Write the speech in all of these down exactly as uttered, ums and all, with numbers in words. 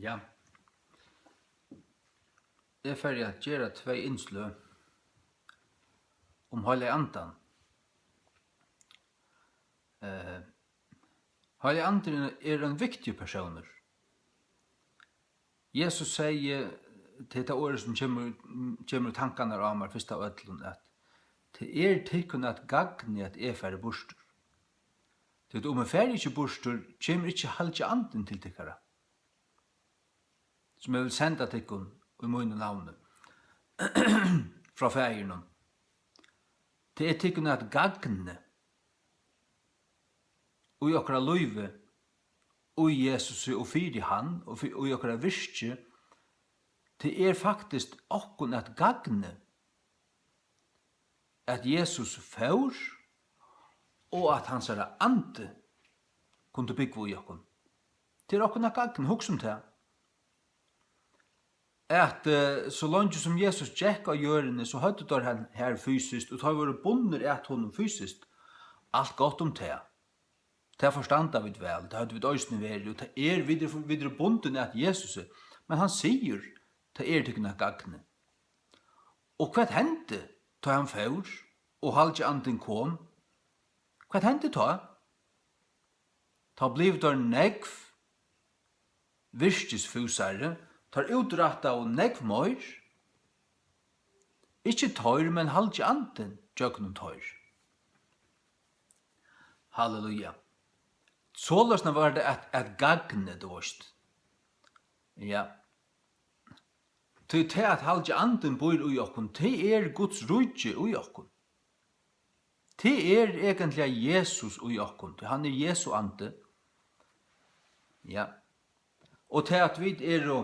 Ja. Eg fari at gera tvey innsløg um Heilaga Andan. Eh, Heilagi Andin er ein viktigur persónur. Jesus segði, tað er tað orðið, sum kemur, kemur í tankarnar á mær fyrst av øllum, at tað er tykkum at gagni, at eg fari burtur. Tí at um eg fari ikki burtur, kemur ikki Heilagi Andin til tykkara, sum eg vil senda tykkum í mínum navni frá Faðirinum. Tað er tykkum at gagni í okkara lívi, í Jesusi og fyri hann, og fyri, í okkara virki. Tað er faktiskt okkum at gagni, at Jesus fór, og at hansara andi kundi búgva í okkum. Tað er okkum at gagni, hugsa um tað. At, eh, so leingi sum Jesus gekk á jørðini, so høvdu teir hann her fysiskt, og teir vóru bundnir at honum fysiskt. Alt gott um tað. Tað forstanda vit væl, tað høvdu vit eisini verið, og tað er, vit eru, vit eru bundin at Jesusi, men hann sigur, tað er tykkum at gagni. Og hvat hendi, tá hann fór, og Heilagi Andin kom? Hvat hendi tá? Tá blivu teir nógv virkisfúsari, teir útrættaðu nógv meir, ikki teir, men Heilagi Andin gjøgnum teir. Halleluja. Soleiðis var tað at, at gagni, tú veist. Ja. Tí tað, at Heilagi Andin býr í okkum, tað er Guds ríki í okkum. Tað er eigentliga Jesus í okkum, tí hann er Jesu andi. Ja. Og tað, at vit eru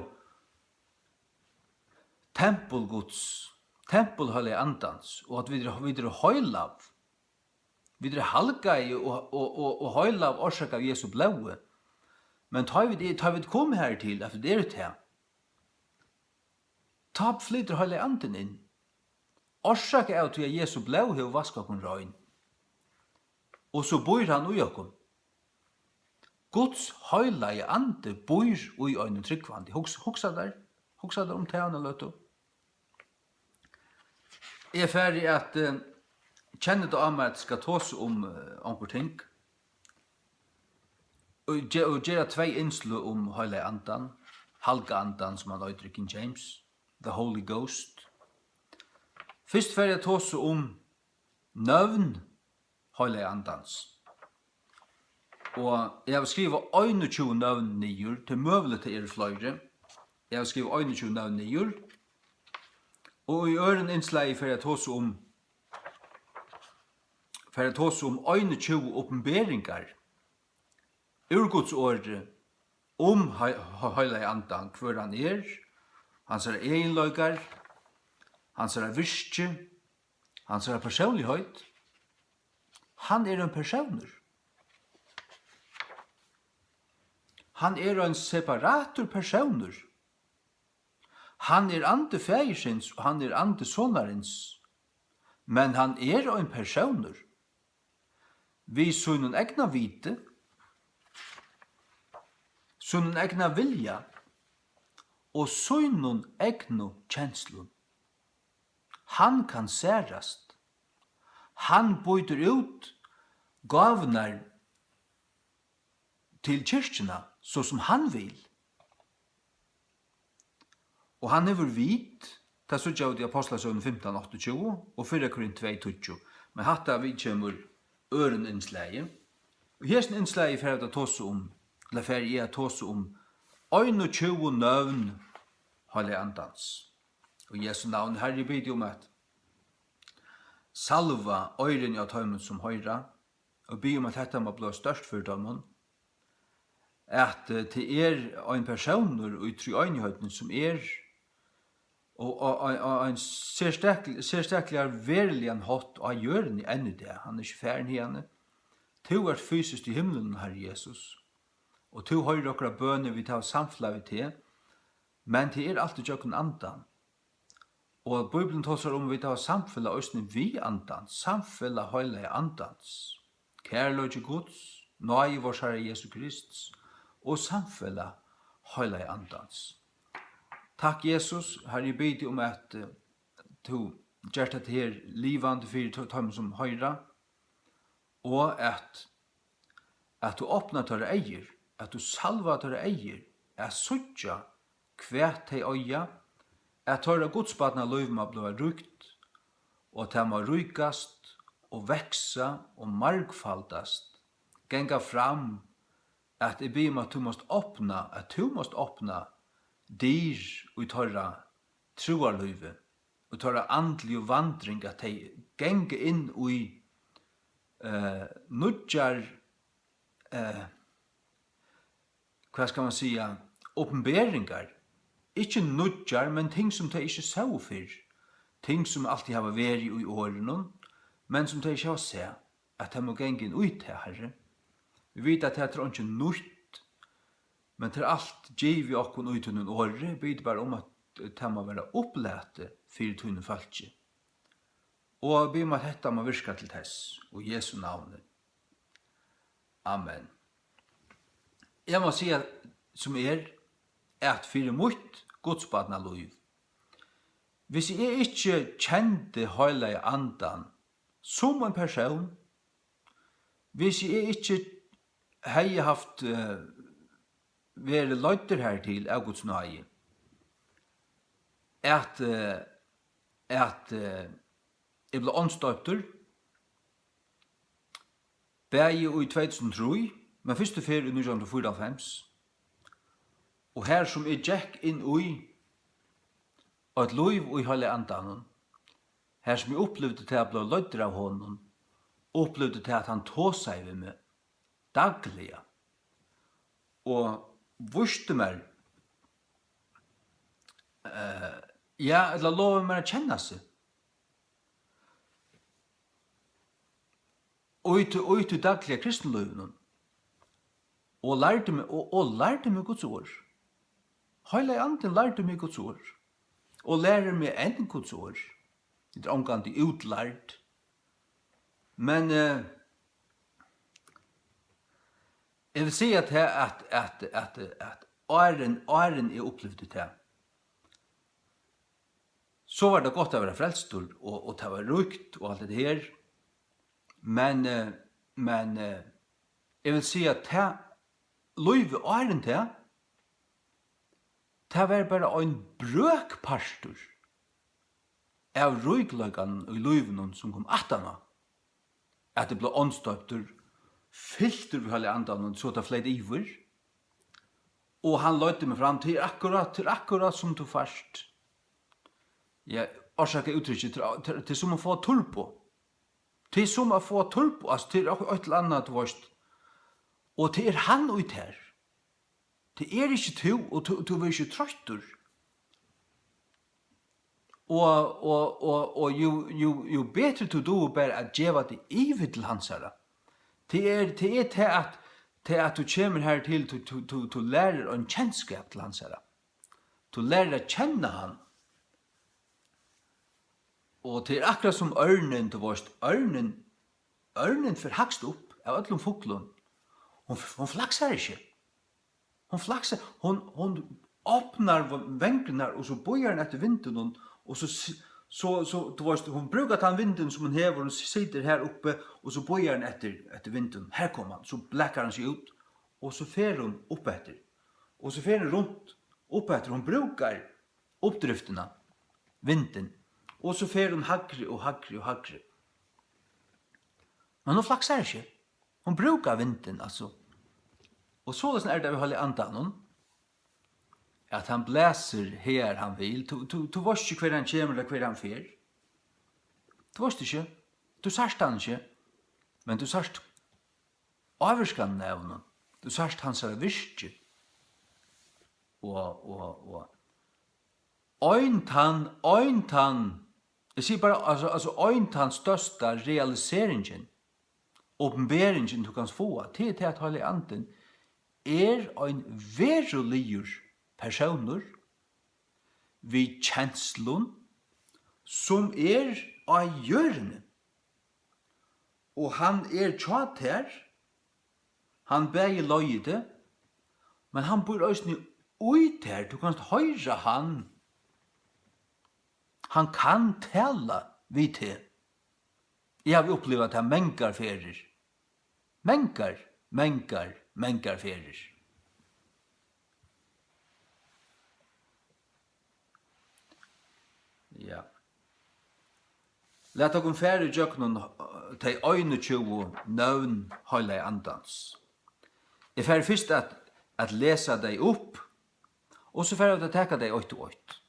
tempul Guds, tempul Heilaga Andans, og at vit eru, vit eru heilag, vit eru halgaði og, og, og, og heilag orsakað av Jesu blóði. Men tá vit, tá vit koma her til, at vit eru tað, tá flytur Heilagi Andin inn. Orsakað av tí, at Jesu blóð hevur vaskað okkum rein. Og so býr hann í okkum. Guds Heilagi Andi býr í einum trúgvandi. Hugs-, hugsa tær, hugsa tær um tað eina løtu. Eg fari at, eh, kenna tað á mær, at eg skal tosa um, eh, onkur ting. Og ge-, og gera tvey innsløg um Heilaga Andan, Halga Andan, sum hann eitur í King James, the Holy Ghost. Fyrst fari eg at tosa um nøvn Heilaga Andans. Og eg havi skrivað einogtjúgu nøvn niður, tað er møguligt, tað eru fleiri. Eg havi skrivað einogtjúgu nøvn niður. Og í øðrum innslagi fari eg at tosa um, fari at tosa um einogtjúgu opinberingar úr Guds orði um Hei-, He-, Heilaga Andan, hvør hann er, hansara eginleikar, hansara virki, hansara persónligheit. Hann er ein persónur. Hann er ein separatur persónur. Hann er andi faðirsins og hann er andi sonarins. Men hann er ein persónur. Við sínum egna viti, sínum egna vilja og sínum egnu kenslum. Hann kann særast. Hann býtur út gávurnar til kirkjuna, so sum hann vil. Og hann hevur vit, tað síggja vit í Ápostlasøguni fimtan áttaogtjúgu og fyrra Korint tvey tíggju, men hatta viðkemur øðrum innslagi. Og í hesum innslagi fari eg at tosa um, ella fari eg at tosa um einogtjúgu nøvn Heilaga Andans. Og í Jesu navni, Harri, eg biði teg um at salva oyruni á teimum, sum hoyra, og biði um, at hetta má blíva stórt fyri teimum, at, eh, tað er ein persónur í tríeinigheitin, sum er, og, og, og, og ein serstakl-, serstakliga veruligan hátt á jørðini enn í dag. Hann er ikki farin hiðani. Tú ert fysiskt í himlinum, Harri Jesus, og tú hoyrir okkara bønir, vit hava samfelag við teg, men tað er alt ígjøgnum Andan. Og Bíblian tosar um, vit hava samfelag eisini við Andan, samfelag Heilaga Andans. Kærleiki Guds, náði várs Harra Jesu Krists og samfelag Heilaga Andans. Takk, Jesus, Harri, eg biði teg um, at, eh, tú gert hetta her livandi fyri te-, teimum, sum hoyra, og at, at tú opnar teirra eygu, at tú salvar teirra eygu, at síggja, hvat tey eiga, at teirra gudsbarnalív má blíva ríkt, og at tað má ríkast og vaksa og margfaldast, ganga fram, at eg biði um, at tú mást opna, at tú mást opna dyr í teirra trúarlívi, í teirra andligu vandring, at tey ganga inn í, eh, nýggjar, eh, hvat skal man siga, opinberingar. Ikki nýggjar, men ting, sum tey ikki sóu fyrr. Ting, sum altíð hava verið í orðinum, men sum tey ikki hava sæð, at tey má ganga inn í tað, Harri. Vit vita, at tað er einki nýtt, men tað er alt givið okkum í tínum orði. Vit biðja bara um, at tað má vera upplatið fyri tínum fólki. Og biðja um, at hetta má virka til tess, í Jesu navni. Amen. Eg má siga, sum er, at fyri mítt gudsbarnalív, hvis eg ikki kendi Heilaga Andan sum ein persón, hvis eg ikki hevði havt, eh, verið leiddur hartil av Guds náði, at, eh, at, eh, eg bleiv andstoyptur, bæði í tvey túsund og trý, men fyrstu ferð í nítjan hundrað og fýraoghálvfems, og har sum eg gekk inn í eitt lív í Heilaga Andanum, har sum eg upplivdi tað at blíva leiddur av honum, upplivdi tað, at hann tosaði við meg dagliga og vísti mær, eh, ja, ella lovaði mær at kenna seg. Og í tí, og í tí dagliga kristinlívinum, og lærdi meg, og, og lærdi meg Guds orð. Heilagi Andin lærdi meg Guds orð, og lærir meg enn Guds orð. Vit eru ongantíð útlærd. Men, eh, eg vil siga tað, at, at, at, at áðrenn, áðrenn eg upplivdi tað, so var tað gott at vera frelstur, og, og tað var ríkt, og alt hetta her. Men, eh, men, eh, eg vil siga, at tað, lívið áðrenn tað, tað var bara ein brøkpartur av ríkleikanum í lívinum, sum kom aftaná, at eg bleiv andstoyptur, fyltur við Heilaga Andanum, so tað fleyt yvir. Og hann leiddi meg fram til akkurát, til akkurát sum tú fært. Ja, orsaka úttrykki, til, til, til sum at fáa turbo. Til sum at fáa turbo, altso, til eitt, eitt ella annað, tú veist. Og til er hann í tær. Tað er ikki tú, og tú, tú verður ikki troyttur. Og, og, og, og jú, jú, jú betri tú dugir bara at geva teg yvir til hansara, tað er, tað er tað, at, tað, at tú kemur har til, tú, tú, tú, tú lærir ein kenskap til hansara. Tú lærir at kenna hann. Og tað er akkurát sum ørnin, tú veist, ørnin, ørnin fer hægst upp av øllum fuglum. Hon, hon flaksar ikki. Hon flaksar, hon, hon opnar v-, vangirnar, og so bíðar hon eftir vindinum, og so s-, so, so, tú veist, hon brúkar tann vindin, sum hon hevur, hon situr har uppi, og so bíðar hon eftir, eftir vindinum. Har kom hann, so blakar hann seg út, og so fer hon upp eftir. Og so fer hon runt upp eftir, hon brúkar uppdriftina, vindin, og so fer hon hægri og hægri og hægri. Men hon flaksar ikki. Hon brúkar vindin, altso. Og soleiðis er tað við Heilaga Andanum, at hann blæsir hagar hann vil. Tú, tú, tú veitst ikki, hvar hann kemur, ella hvar hann fer. Tú veitst ikki. Tú sært hann ikki. Men tú sært ávirkanin av honum. Tú sært hansara virki. Og, og, og ein tann, ein tann, eg sigi bara, altso, altso, ein tann størsta realiseringin, opinberingin, tú kanst fáa, tað er tað, at Heilagi Andin er ein veruligur persónur við kenslum, sum er á jørðini. Og hann er hjá tær, hann bæði leiðir teg, men hann býr eisini í tær, tú kanst hoyra hann. Hann kann tala við teg. Eg havi upplivað tað mangar ferðir. Mangar, mangar, mangar ferðir. Ja. Lat okkum fara ígjøgnum, eh, tey einogtjúgu nøvn Heilaga Andans. Eg fari fyrst at, at lesa tey upp, og so fara vit at taka tey eitt og eitt.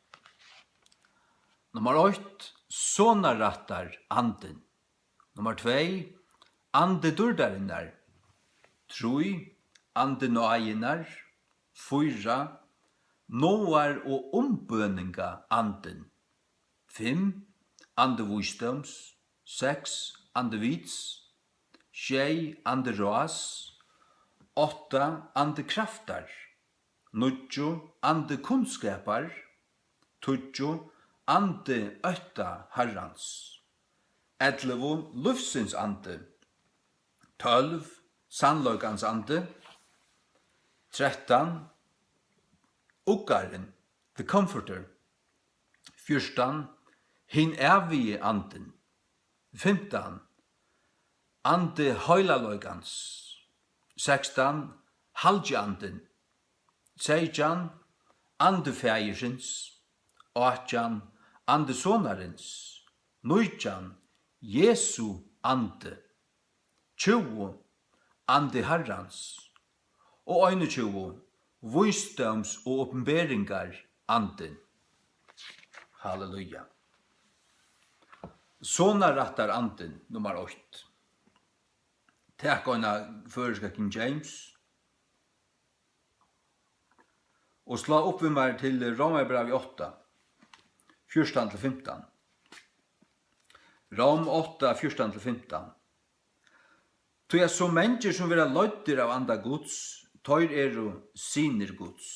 Nummar eitt, sonarrættar andin. Nummar tvey, andi dýrdarinnar. Trý, andi náðinnar. Fýra, náðar og umbøninga andin. Fimm, andi vísdóms. Seks, andi vits. Sjey, andi ráðs. Átta, andi kraftar. Níggju, andi kunnskapar. Tíggju, andi ótta Harrans. Ellivu, lívsins andi. Tólv, sannleikans andi. Trettan, uggarin, the comforter. Fjúrtan, hin ævigi andin. Fimtan, andi heilagleikans. Sekstan, halgiandin. Seytjan, andi faðirsins. Átjan, andi sonarins. Nítjan, Jesu andi. Tjúgu, andi Harrans. Og einogtjúgu, vísdóms og opinberingar andin. Halleluja. Sonarrættar andin, nummar eitt. Tak eina føroyska King James. Og slá upp við mær til Rómarbrævið átta, fjúrtan til fimtan. Róm átta, fjúrtan til fimtan. Tí at so mangir sum verða leiddir av anda Guds, teir eru synir Guds.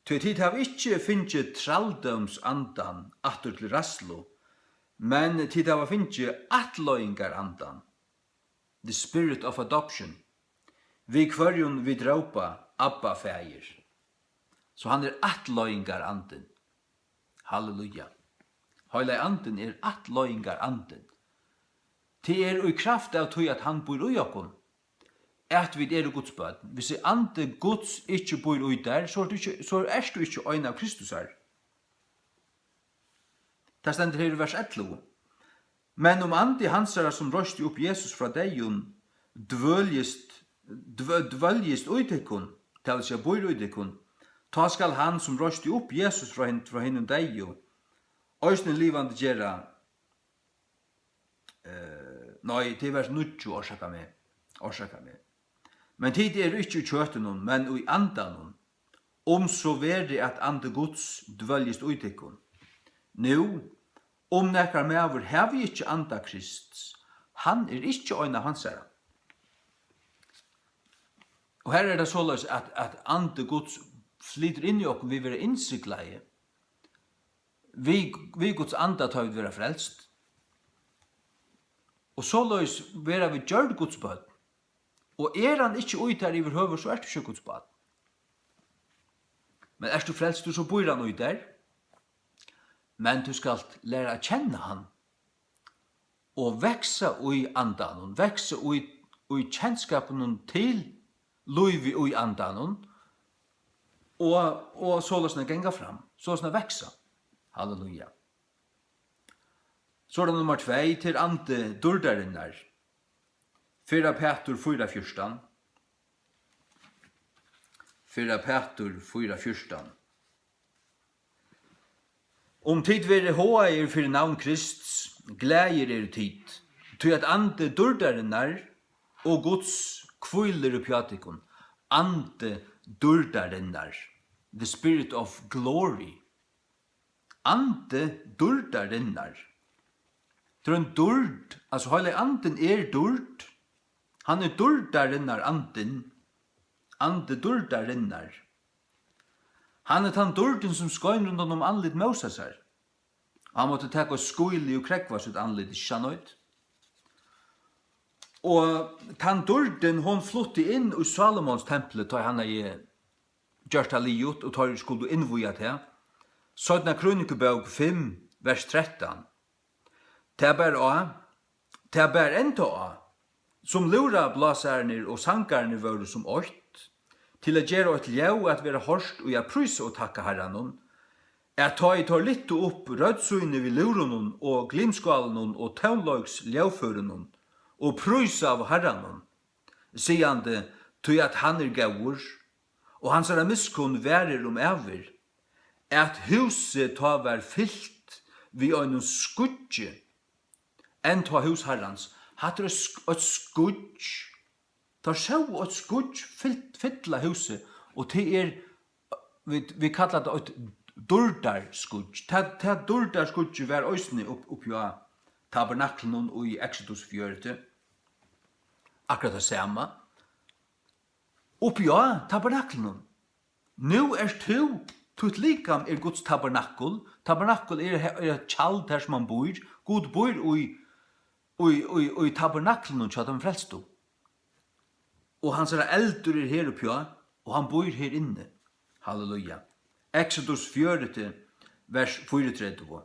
Tí tit hava ikki fingið trældómsandan aftur til ræðslu, men tit hava fingið ættleiðingarandan, the spirit of adoption, við hvørjum vit rópa, Abba, Faðir. So hann er ættleiðingarandin. Halleluja. Heilagi Andin er ættleiðingarandin. Tað er í kraft av tí, at hann býr í okkum, at vit eru Guds børn. Hvis andi Guds ikki býr í tær, so ert tú ikki, so ert tú ikki ein av Kristusar. Tað stendur her í vers ellivu. Men um andi hansara, sum reisti upp Jesus frá deyðum, dvøljist, dvø-, dvøljist í tykkum, tað vil siga, býr í tykkum, tá skal hann, sum reisti upp Jesus frá hin-, frá hinum deyðu, eisini livandi gera, eh, nei, tað er vers níggju, orsaka meg, orsaka meg. Men tit eru ikki í kjøtinum, men í andanum, um so verið, at andi Guds dvøljist í tykkum. Nú, um nakar maður havi ikki anda Krists, hann er ikki ein av hansara. Og her er tað soleiðis, at, at andi Guds flytur inn í okkum, vit verða innsiglaði við, við Guds anda, tá vit verða frelst. Og soleiðis verða vit gjørd Guds børn. Og er hann ikki í tær yvirhøvur, so ert tú ikki Guds barn. Men ert tú frelstur, so býr hann í tær. Men tú skalt læra at kenna hann og vaksa í andanum, vaksa í, í kenskapinum til lívið í andanum og, og soleiðis at ganga fram, soleiðis at vaksa. Halleluja. So er tað nummar tvey, til andi dýrdarinnar. Fyrra Pætur fýra fjúrtan. Fyrra Pætur fýra fjúrtan. Um tit verið háðaðir fyri navn Krists, glaðir eru tit, tí at andi dýrdarinnar og Guds hvílir uppi á tykkum. Andi dýrdarinnar, the spirit of glory. Andi dýrdarinnar. Tað er ein dýrd, altso, Heilagi Andin er dýrd. Hann er dýrdarinnar andin. Andi dýrdarinnar. Hann er tann dýrdin, sum skein rundan um andlit Mósesar. Hann mátti taka eitt skýli og krógva sítt andlit, ikki satt? Og tann dýrdin, hon flutti inn í Salomons templi, tá hann hevði gjørt tað liðugt, og teir skuldu innviga tað. Seinna Krønikubók fimm, vers trettan. Tað bar á, tað bar enntá á, sum lúðrablásararnir og sangararnir vóru sum eitt, til at gera eitt ljóð at vera hoyrt í at prísa og takka Harranum, at tá ið teir lyftu upp rødd síni við lúðrunum og glimskálunum og tónleiksljóðførunum og prísaðu Harranum, sigandi, tí at hann er góður, og hansara miskunn varir um ævir, at húsið tá var fylt við einum skýggi, enntá hús Harrans. Hatta er eitt sk-, eitt skýggj. Teir sóu eitt skýggj fylt, fylla húsið, og tað er, vit, vit kalla tað eitt dýrdarskýggj. Tað, tað dýrdarskýggið var eisini upp, uppi á tabernaklinum í Exodus fjøruti. Akkurát tað sama. Uppi á tabernaklinum. Nú ert tú, títt likam er Guds tabernakul. Tabernakul er, er eitt tjald, har sum hann býr. Gud býr í, í, í, í tabernaklinum hjá teimum frelstu. Og hansara eldur er her uppi á, og hann býr her inni. Halleluja. Exodus fjøruti, vers fýraogtretivu.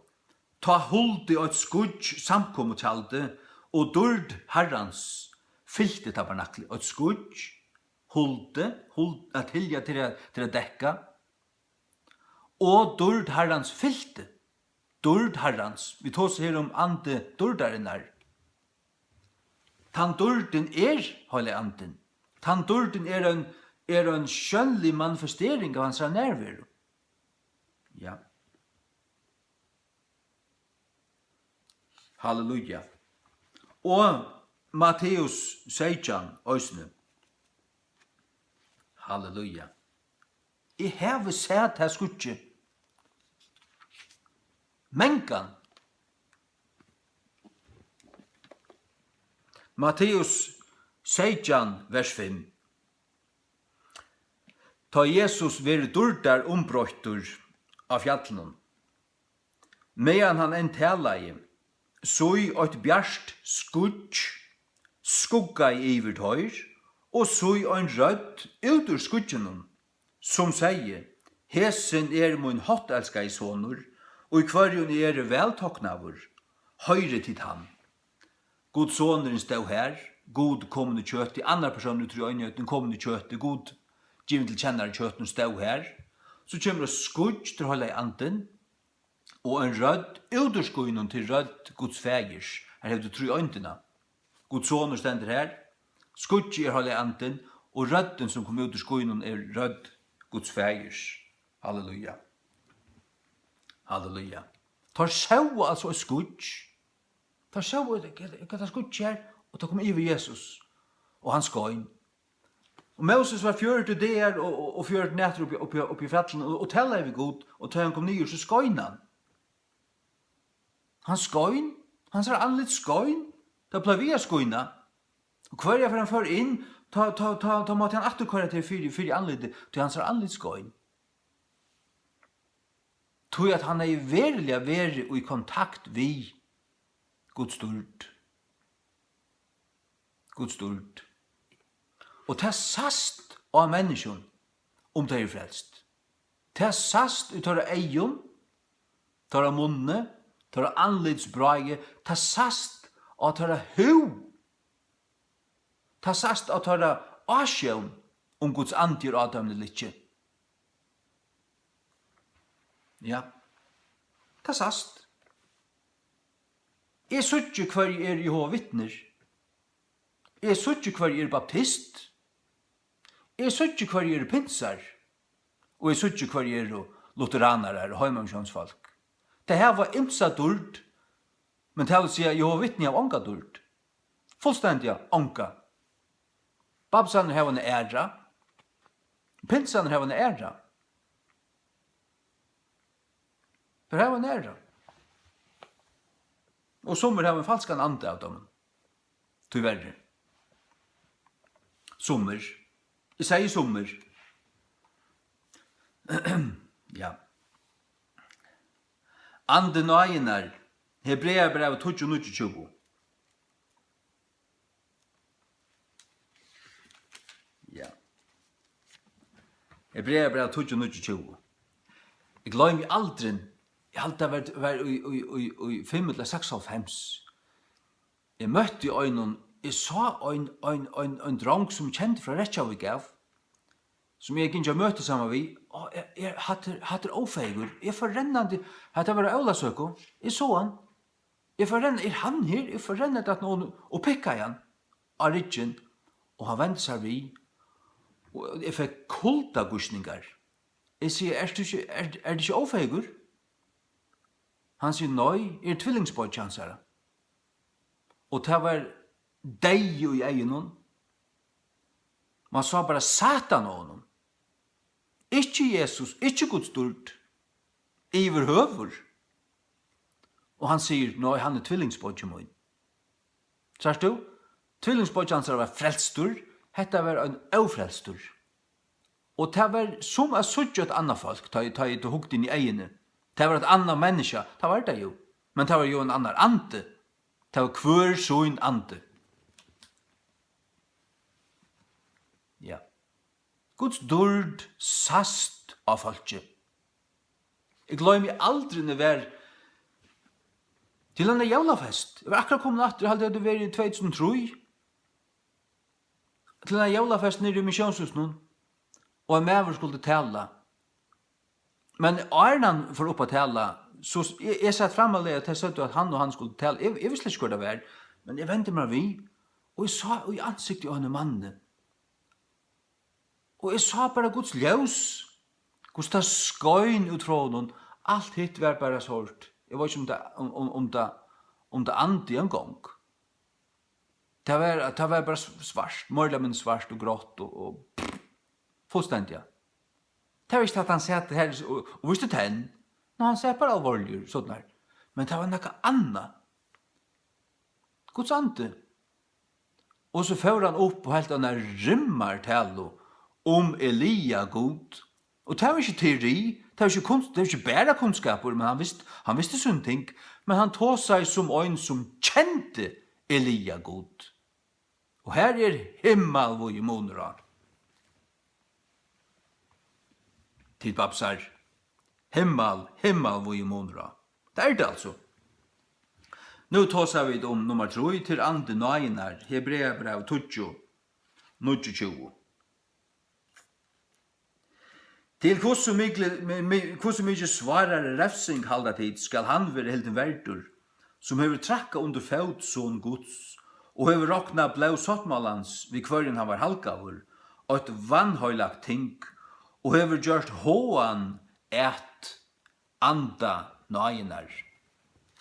Tá huldi eitt skýggj samkomutjaldið, og dýrd Harrans fylti tabernakli. Eitt skýggj huldi, huld, at hylja, til at, til at dekka. Og dýrd Harrans fylti. Dýrd Harrans. Vit tosa her um andi dýrdarinnar. Tann dýrdin er Heilagi Andin. Tann dýrdin er ein, er ein sjónlig manifestering av hansara nærveru. Ja. Halleluja. Og Matteus seytjan eisini. Halleluja. Eg havi sæð tað skýggið. Mangan. Matteus seytjan, vers fimm. Tá Jesus verður dýrdar umbroyttur á fjallinum, meðan hann enn talaði, sí eitt bjart skýggj skuggaði yvir teir, og sí ein rødd út úr skýggjunum, sum segði: Hesin er mín háttelskaði sonur, í hvørjum eg eri væl toknaður, hoyrið tit hann. Guds sonurin stóð har, Gud komin í kjøti, annar persónur í tríeinheitin komin í kjøti, Gud givin til kennara í kjøtinum stóð har. So kemur eitt skýggj, tað er Heilagi Andin, og ein rødd út úr skýnum, til rødd Guds faðirs. Har hevur tú tríeindina. Guds sonur stendur har, skýggið er Heilagi Andin, og røddin sum kom út úr skýnum er rødd Guds faðirs. Halleluja. Halleluja. Teir sóu altso eitt skýggj. Teir sóu, hvat, hvat er skýggj her? Og teir komu yvir Jesus. Og hann skein. Og Moses var fjøruti dagar og, og, og fjøruti nætur uppi, uppi, uppi í fjallinum og, og talaði við Gud, og tá hann kom niður, so skein hann. Hann skein, hansara andlit skein, tað bleiv við at skína. Og hvørja ferð hann fór inn, tá, tá, tá, tá mátti hann aftur koyra tað fyri, fyri andlitið, tí hansara andlit skein. Tí at hann hevði veruliga verið í kontakt við Guds dýrd. Guds dýrd. Og tað sæst á menniskjum, um tey eru frelst. Tað sæst í teirra eygum, teirra munni, teirra andlitsbrái, tað sæst á teirra húð. Tað sæst á teirra ásjón, um Guds andi er á teimum ella ikki. Ja, tað sæst. Eg síggi, hvørji eru Jehova vitnir. Eg síggi, hvørji eru baptist. Eg síggi, hvørji eru pinsar. Og eg síggi, hvørji eru lutheranarar og heimamissiónsfólk. Tey hava ymsa dýrd, men tað vil siga, Jehova vitni hava onga dýrd. Fullstendiga onga. Baptistarnir hava eina aðra. Pinsarnir hava eina aðra. Teir hava eina aðra. Og summir hava ein falskan anda av teimum. Tíverri. Summir. Eg sigi summir. Ja. Andi náðinnar. Hebreabrævið tíggju níggjuogtjúgu. Ja. Hebrearabræv tíggju níggjuogtjúgu. Eg gloymi aldrin, eg haldi, tað var, var í, í, í, í fimm ella seksoghálvfems. Eg møtti einum, eg sá ein, ein, ein, ein drong, sum eg kendi frá Reykjavík av, sum eg gingi á møti saman við. Og eg, eg, hatta er, hatta er Ófeygur. Eg fór rennandi, hatta var á Ólavsøku. Eg sá hann. Eg fór renna, er hann her? Eg fór renna at honum og pikkaði hann á ryggin, og hann vendi sær við, og eg fekk kuldagýsningar. Eg sigi: "Ert tú ikki, er, er tú ikki Ófeygur?" Hann sigur: "Nei, eg eri tvillingsbeiggi hansara." Og tað var deyði í eygunum. Man sá bara Satan á honum. Ikki Jesus, ikki Guds dýrd. Yvirhøvur. Og hann sigur: "Nei, hann er tvillingsbeiggi mín." Sært tú? Tvillingsbeiggi hansara var frelstur, hetta var ein ófrelstur. Og tað var sum at síggja eitt annað fólk, tá ið, tá ið tú hugdi inn í eyguni. Tað var eitt annað menniskja, tað var tað jú. Men tað var jú ein annar andi. Tað var hvør sín andi. Ja. Guds dýrd sæst á fólki. Eg gloymi aldrin, eg var til eina jólafest. Eg var akkurát komin aftur, eg haldi, at tað var í tvey túsund og trý. Til eina jólafest niðri í Missiónshúsinum, og ein maður skuldi tala. Men áðrenn hann fór upp at tala, so s-, eg, eg sat frammarlaga, og tey søgdu, at hann og hann skuldi tala. Eg, eg visti slett ikki, hvør tað var, men eg vendi mær við, og eg sá í ansiktið á einum manni, og eg sá bara Guds ljós, hvussu tað skein út frá honum. Alt hitt var bara sort. Eg veit ikki, um tað, um, um, um tað, um tað andi eingong. Tað var, tað var bara s-, svart, meira ella minni svart og grátt og, og fullstendiga. Tað var ikki, at hann sat her og, og vísti tenn. Nei, hann sat bara alvorligur, sovorðin her. Men tað var nakað annað. Guds andi. Og so fór hann upp og helt eina rimmartalu um Elia Gud. Og tað var ikki teori, tað var ikki kunst-, tað var ikki bara kunnskapur, men hann vist-, hann visti sín ting, men hann tosaði sum ein, sum kendi Elia Gud. Og her er himmalvíður munur á. Tit babsar, himmal, himmalvíður munur á. Tað er tað altso. Nú tosa vit um nummar trý, til andi náðinnar, Hebreabræv tíggju, níggjuogtjúgu. Til hvussu miklu, mi-, mi-, hvussu mikið svárari revsing halda tit, skal hann vera hildin verdur, sum hevur traðkað undir fót Son Guds, og hevur roknað blóð sáttmálans, við hvørjum hann var halgaður, eitt vanheilagt ting, og hevur gjørt háðan at anda náðinnar.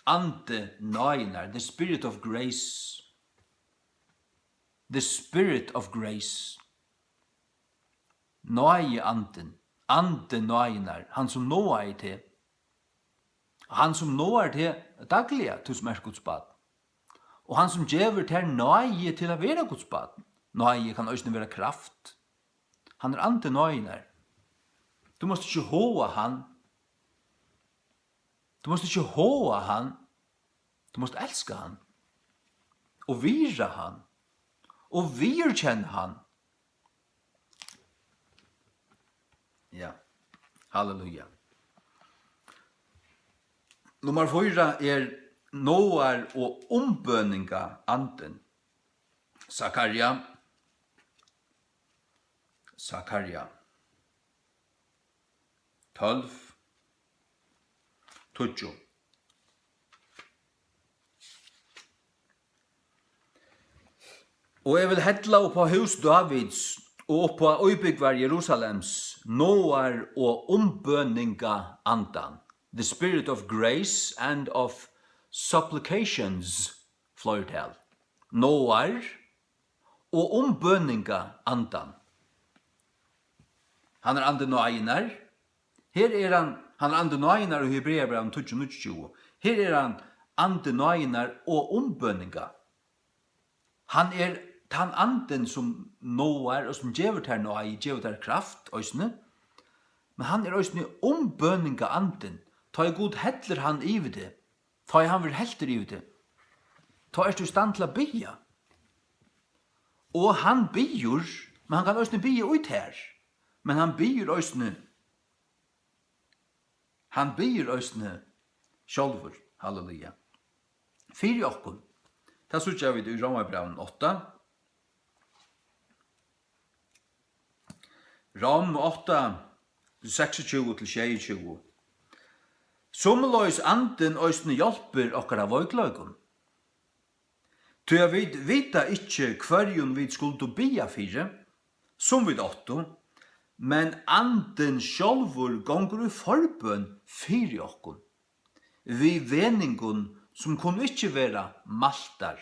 Andi náðinnar, the spirit of grace. The spirit of grace. Náðiandin, andi náðinnar, hann sum náaði teg. Hann sum náar teg dagliga, tú sum ert Guds barn. Og hann sum gevur tær náði til at vera Guds barn. Náði kann eisini vera kraft. Hann er andi náðinnar. Tú mást ikki háða hann. Tú mást ikki háða hann. Tú mást elska hann. Og virða hann. Og viðurkenna hann. Ja. Halleluja. Nummar fýra er náðar- og umbøningaandin. Sakarja. Sakarja. Tólv, tíggju. Og eg vil hella upp á hús Dávids og upp á íbúgvar Jerusalems, náðar- og umbøningaandan, the spirit of grace and of supplications, fleirtal. Náðar- og umbøningaandan. Hann er andi náðinnar. Her er hann, hann er andi náðinnar í Hebreabrævinum tíggju níggjuogtjúgu. Her er hann andi náðinnar og umbøninga. Hann er tann andin, sum náar og sum gevur tær náði, gevur tær kraft eisini. Men hann er eisini umbøningaandin. Tá ið Gud hellir hann yvir teg, tá ið hann verður heltur yvir teg, tá ert tú í stand til at biðja. Og hann biður, men hann kann eisini biðja í tær. Men hann biður eisini, hann biður eisini sjálvur, halleluja, fyri okkum. Tað síggja vit í Rómarbrævinum átta. Rom átta, seksogtjúgu til sjeyogtjúgu. Somuleiðis Andin eisini hjálpir okkara veikleikum. Tí at vit vita ikki, hvørjum vit skuldu biðja fyri, sum vit áttu, men Andin sjálvur gongur í forbøn fyri okkum, við venjingum, sum kunnu ikki verða mæltar.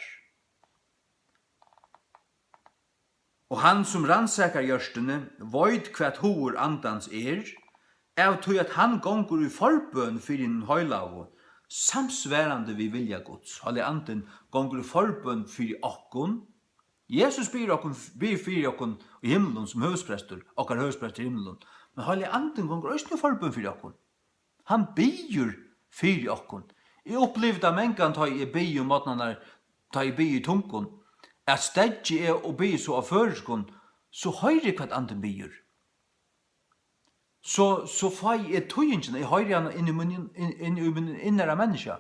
Og hann, sum rannsakar hjørtuni, veit, hvat hugur Andans er, av tí at hann gongur í forbøn fyri hinum heilagu, samsvarandi við vilja Guds. Heilagi Andin gongur í forbøn fyri okkum. Jesus biður okkum, biður fyri okkum í himlum sum høvuðsprestur, okkara høvuðsprestur í himlum. Men Heilagi Andin gongur eisini í forbøn fyri okkum. Hann biður fyri okkum. Eg upplivi tað mangan, tá eg biði um morgnarnar, tá eg biði í tungum, at steðgi eg og biði so á føroyskum, so hoyri eg, hvat Andin biður. So, so fái eg týðingina, eg hoyri hana inn í mín, inn, inn í mín innara menniskja.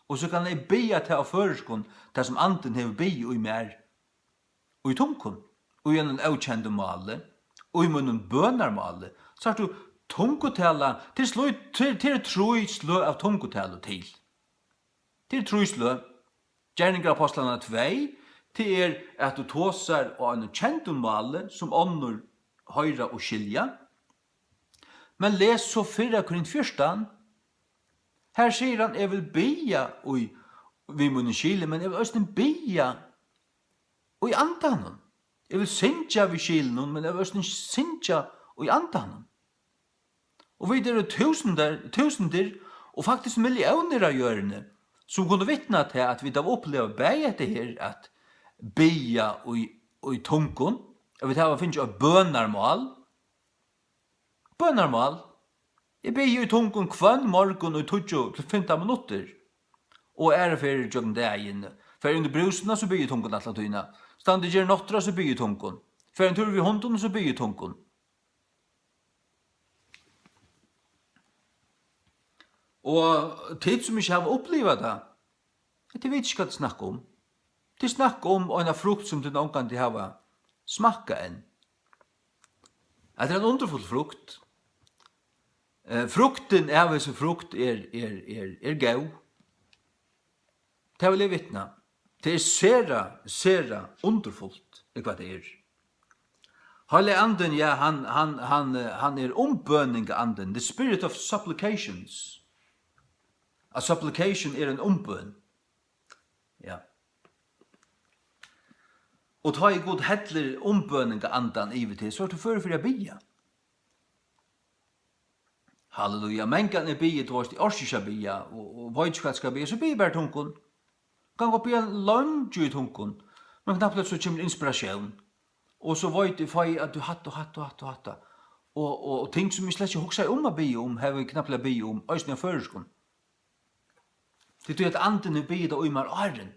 Og so kann eg biðja tað á føroyskum, tað sum Andin hevur biðið í mær, í tungum, í einum ókendum máli, í mínum bønarmáli. Sært tú, tungutala, til slíkt, til, til trý sløg av tungutalu til. Til trý sløg. Gerningar Ápostlanna tvey, tað er, at tú tosar á einum kendum máli, sum onnur hoyra og skilja. Men les so fyrra Korint fjúrtan. Her sigur hann, eg vil biðja í, við mínum skili, men eg vil eisini biðja í andanum. Eg vil syngja við skilinum, men eg vil eisini syngja í andanum. Og vit eru túsundar, túsundir og faktiskt milliónir á jørðini, sum kunnu vitna til, at vit hava upplivað bæði hetta her, at biðja í, í tungum, at vit hava fingið eitt bønarmál. Bønarmál. Eg biði í tungum hvønn morgun í tíggju til fimtan minuttir. Og aðrar ferðir gjøgnum dagin. Fari inn í brúsuna, so biði eg í tungum alla tíðina. Standi og geri nátturða, so biði eg í tungum. Fari ein túr við hundinum, so biði eg í tungum. Og tit, sum ikki hava upplivað tað, tit vita ikki, hvat tit snakka um. Tit snakka um eina frukt, sum tit ongantíð hava smakkað enn. Hetta er ein undurfull frukt. Eh, fruktin av hesi frukt er, er, er, er góð. Tað vil eg vitna. Tað er sera, sera undurfult, er hvat tað er. Heilagi Andin, ja, hann, hann, hann, eh, hann er umbøningarandin, the spirit of supplications. A supplication er ein umbøn. Ja. Og tá ið Gud hellir umbøningarandan yvir teg, so ert tú førur fyri at biðja. Halleluja. Mangan eg biði, tú veist, eg orki ikki at biðja, og, og veit ikki, hvat eg skal biðja, so biði eg bara í tungum. Kann gott biðja leingi í tungum, men knappliga so kemur inspiratión. Og so veit eg, fái eg at tú hatta og hatta og hatta og hatta. Og, og, og ting, sum eg slett ikki hugsaði um at biðja um, havi eg knappliga biðið um, eisini á føroyskum. Tí, tí at Andin hevur biðið tað í mær áðrenn.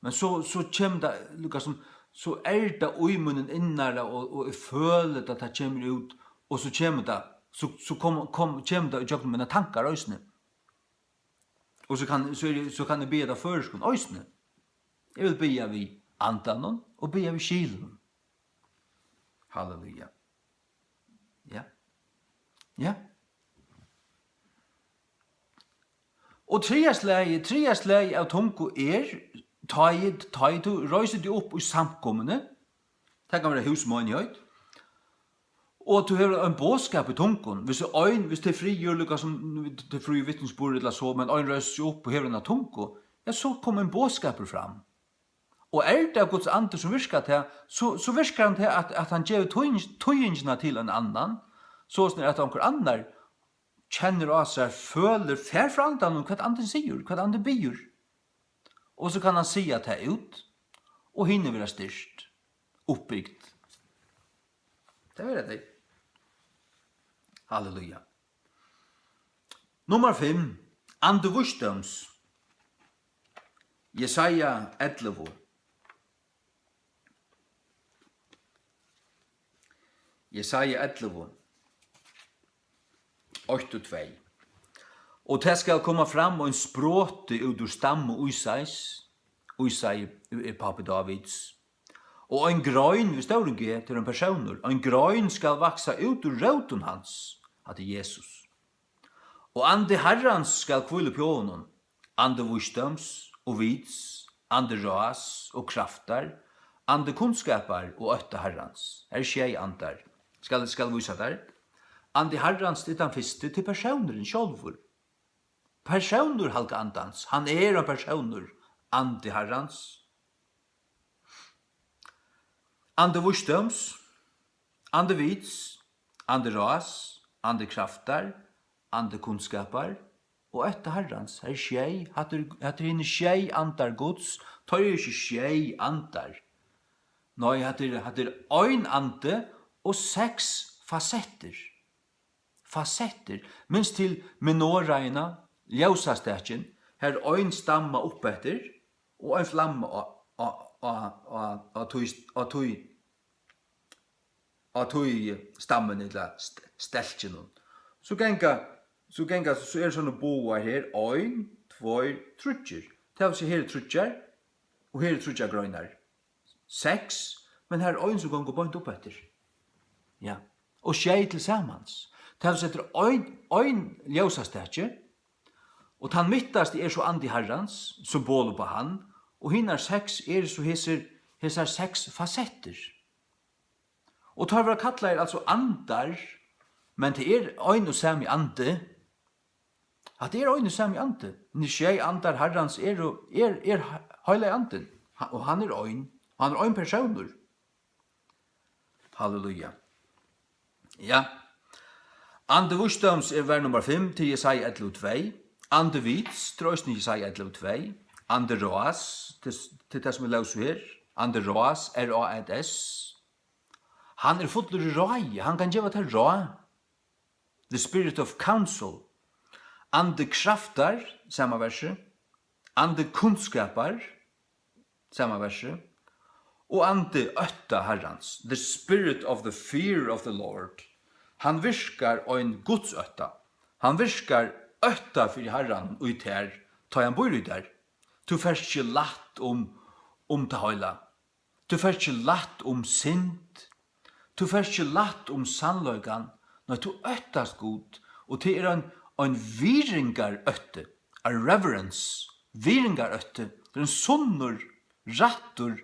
Men so, so kemur tað, líka sum, so er tað í mínum innara, og, og eg føli tað, tað kemur út, og so kemur tað, so, so kom, kom, kemur tað ígjøgnum mínar tankar eisini. Og so kann, so er, so kann eg biðja tað á føroyskum eisini. Eg vil biðja við Andanum og biðja við skilinum. Halleluja. Ja. Ja. Og triðja slagið, triðja slagið av tungu er, tá ið, tá ið tú reisir teg upp í samkomuni, tað kann vera hús, meinigheit, og tú hevur ein boðskap í tungum, hvis ein, hvis tað er friður, líka sum tað er fríur vitnisburður ella so, men ein reisir seg upp og hevur eina tungu, ja, so kom ein boðskapur fram. Og er tað Guds andi, sum virkar tað, so, so virkar hann tað, at, at hann gevur týðing-, týðingina til ein annan, soleiðis at onkur annar kennir á sær, følir, fær frá Andanum, hvat Andin sigur, hvat Andin biður. Og so kann hann siga tað út, og hini verða styrkt, uppbygt. Tað verða tey. Halleluja. Nummar fimm, andi vísdóms. Jesaja ellivu. Jesaja ellivu. eitt og tvey. Og tað skal koma fram ein sproti út úr stammu Ísais, Ísai er pápi Dávids, og ein grein við stórum G, tað er ein persónur, ein grein skal vaksa út úr rótum hans, hatta er Jesus. Og andi Harrans skal hvíla uppi á honum, andi vísdóms og vits, andi ráðs og kraftar, andi kunnskapar og ótta Harrans. Her eru sjey andar. Skal, skal vísa tær. Andi Harrans, tað er tann fyrsti, tað er persónurin sjálvur. Persónur Halga Andans, hann er ein persónur, andi Harrans. Andi vísdóms, andi vits, andi ráðs, andi kraftar, andi kunnskapar og ótta Harrans. Her er sjey, hatta er, hatta er hinir sjey andar Guds, teir eru ikki sjey andar. Nei, hatta er, hatta er ein andi og seks fasettir. Fasettir. Minst til menoraðina, ljósastakin, har ein stamma upp eftir og ein flamma á, á, á, á, á tí, á tí, á tí stammin ella st-, stelkinum. So ganga, so ganga, so eru sovorðnir bogar her, ein, tveir, tríggir. Tað vil siga, her eru tríggjar, og her eru tríggjar greinar. Seks, men har er ein, sum gongur beint upp eftir. Ja. Og sjey til samans. Tað vil siga, tað er ein, ein ljósastaki, og tann mittasti er so andi Harrans, symbol upp á hann, og hinar seks eru so hesir, hesar seks fasettir. Og teir verða kallaðir, altso, andar, men tað er ein og sami andi. Hatta er ein og sami andi. Hinir sjey andar Harrans eru, er, er Heilagi Andin. Ha-, og hann er ein. Hann er ein persónur. Halleluja. Ja. Andi vísdóms er vers nummar fimm til Jesaja ellivu tvey. Andi vits, tað er eisini Jesaja ellivu tvey. Andi ráðs, til, til tað sum vit lósu her. Andi ráðs, R A Z S. Hann er fullur í ráði, hann kann geva tær ráð. The spirit of counsel. Andi kraftar, sama versi. Andi kunnskapar, sama versi. Og andi ótta Harrans. The spirit of the fear of the Lord. Hann virkar ein gudsótta. Hann virkar ótta fyri Harran í tær, tá hann býr í tær. Tú fert ikki lætt um, um tað heila. Tú fert ikki lætt um synd. Tú fert ikki lætt um sannleikan. Nei, tú óttast Gud, og tað er ein, ein virðingarótti, a reverence, virðingarótti. Tað er ein sunnur, rættur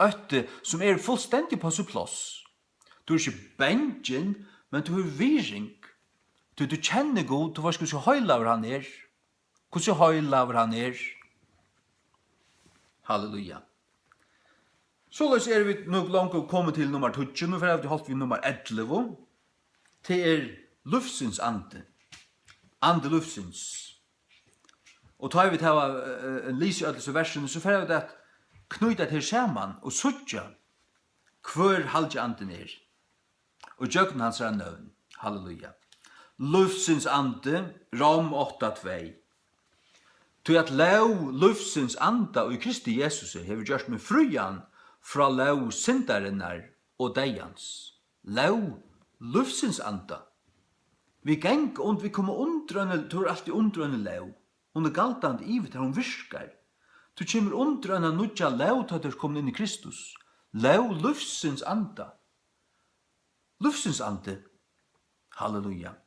ótti, sum er fullstendig á sítt pláss. Tú ert ikki bangin, men tú hevur virðing. Tí tú kennir Gud, tú veitst, hvussu heilagur hann er. Hvussu heilagur hann er. Halleluja. Soleiðis eru vit nú longu komin til nummar tíggju. Nú fara vit í holt við nummar ellivu. Tað er lívsins andi. Andi lívsins. Og tá vit hava, eh, eh, lisið øll hesi versini, so fara vit at knýta tað saman og síggja, hvør Halgi Andin er. Og gjøgnum hansara nøvn. Halleluja. Lívsins andi, Rom átta tvey. Tí at lóg lívsins anda í Kristi Jesusi hevur gjørt meg frían frá lóg syndarinnar og deyðans. Lóg lívsins anda. Vit ganga und-, vit koma undir eina, tú ert altíð undir eina lóg. Hon er galdandi yvir tær, hon virkar. Tú kemur undir eina nýggja lóg, tá tú ert komin inn í Kristus. Lóg lívsins anda. Lívsins andi. Halleluja.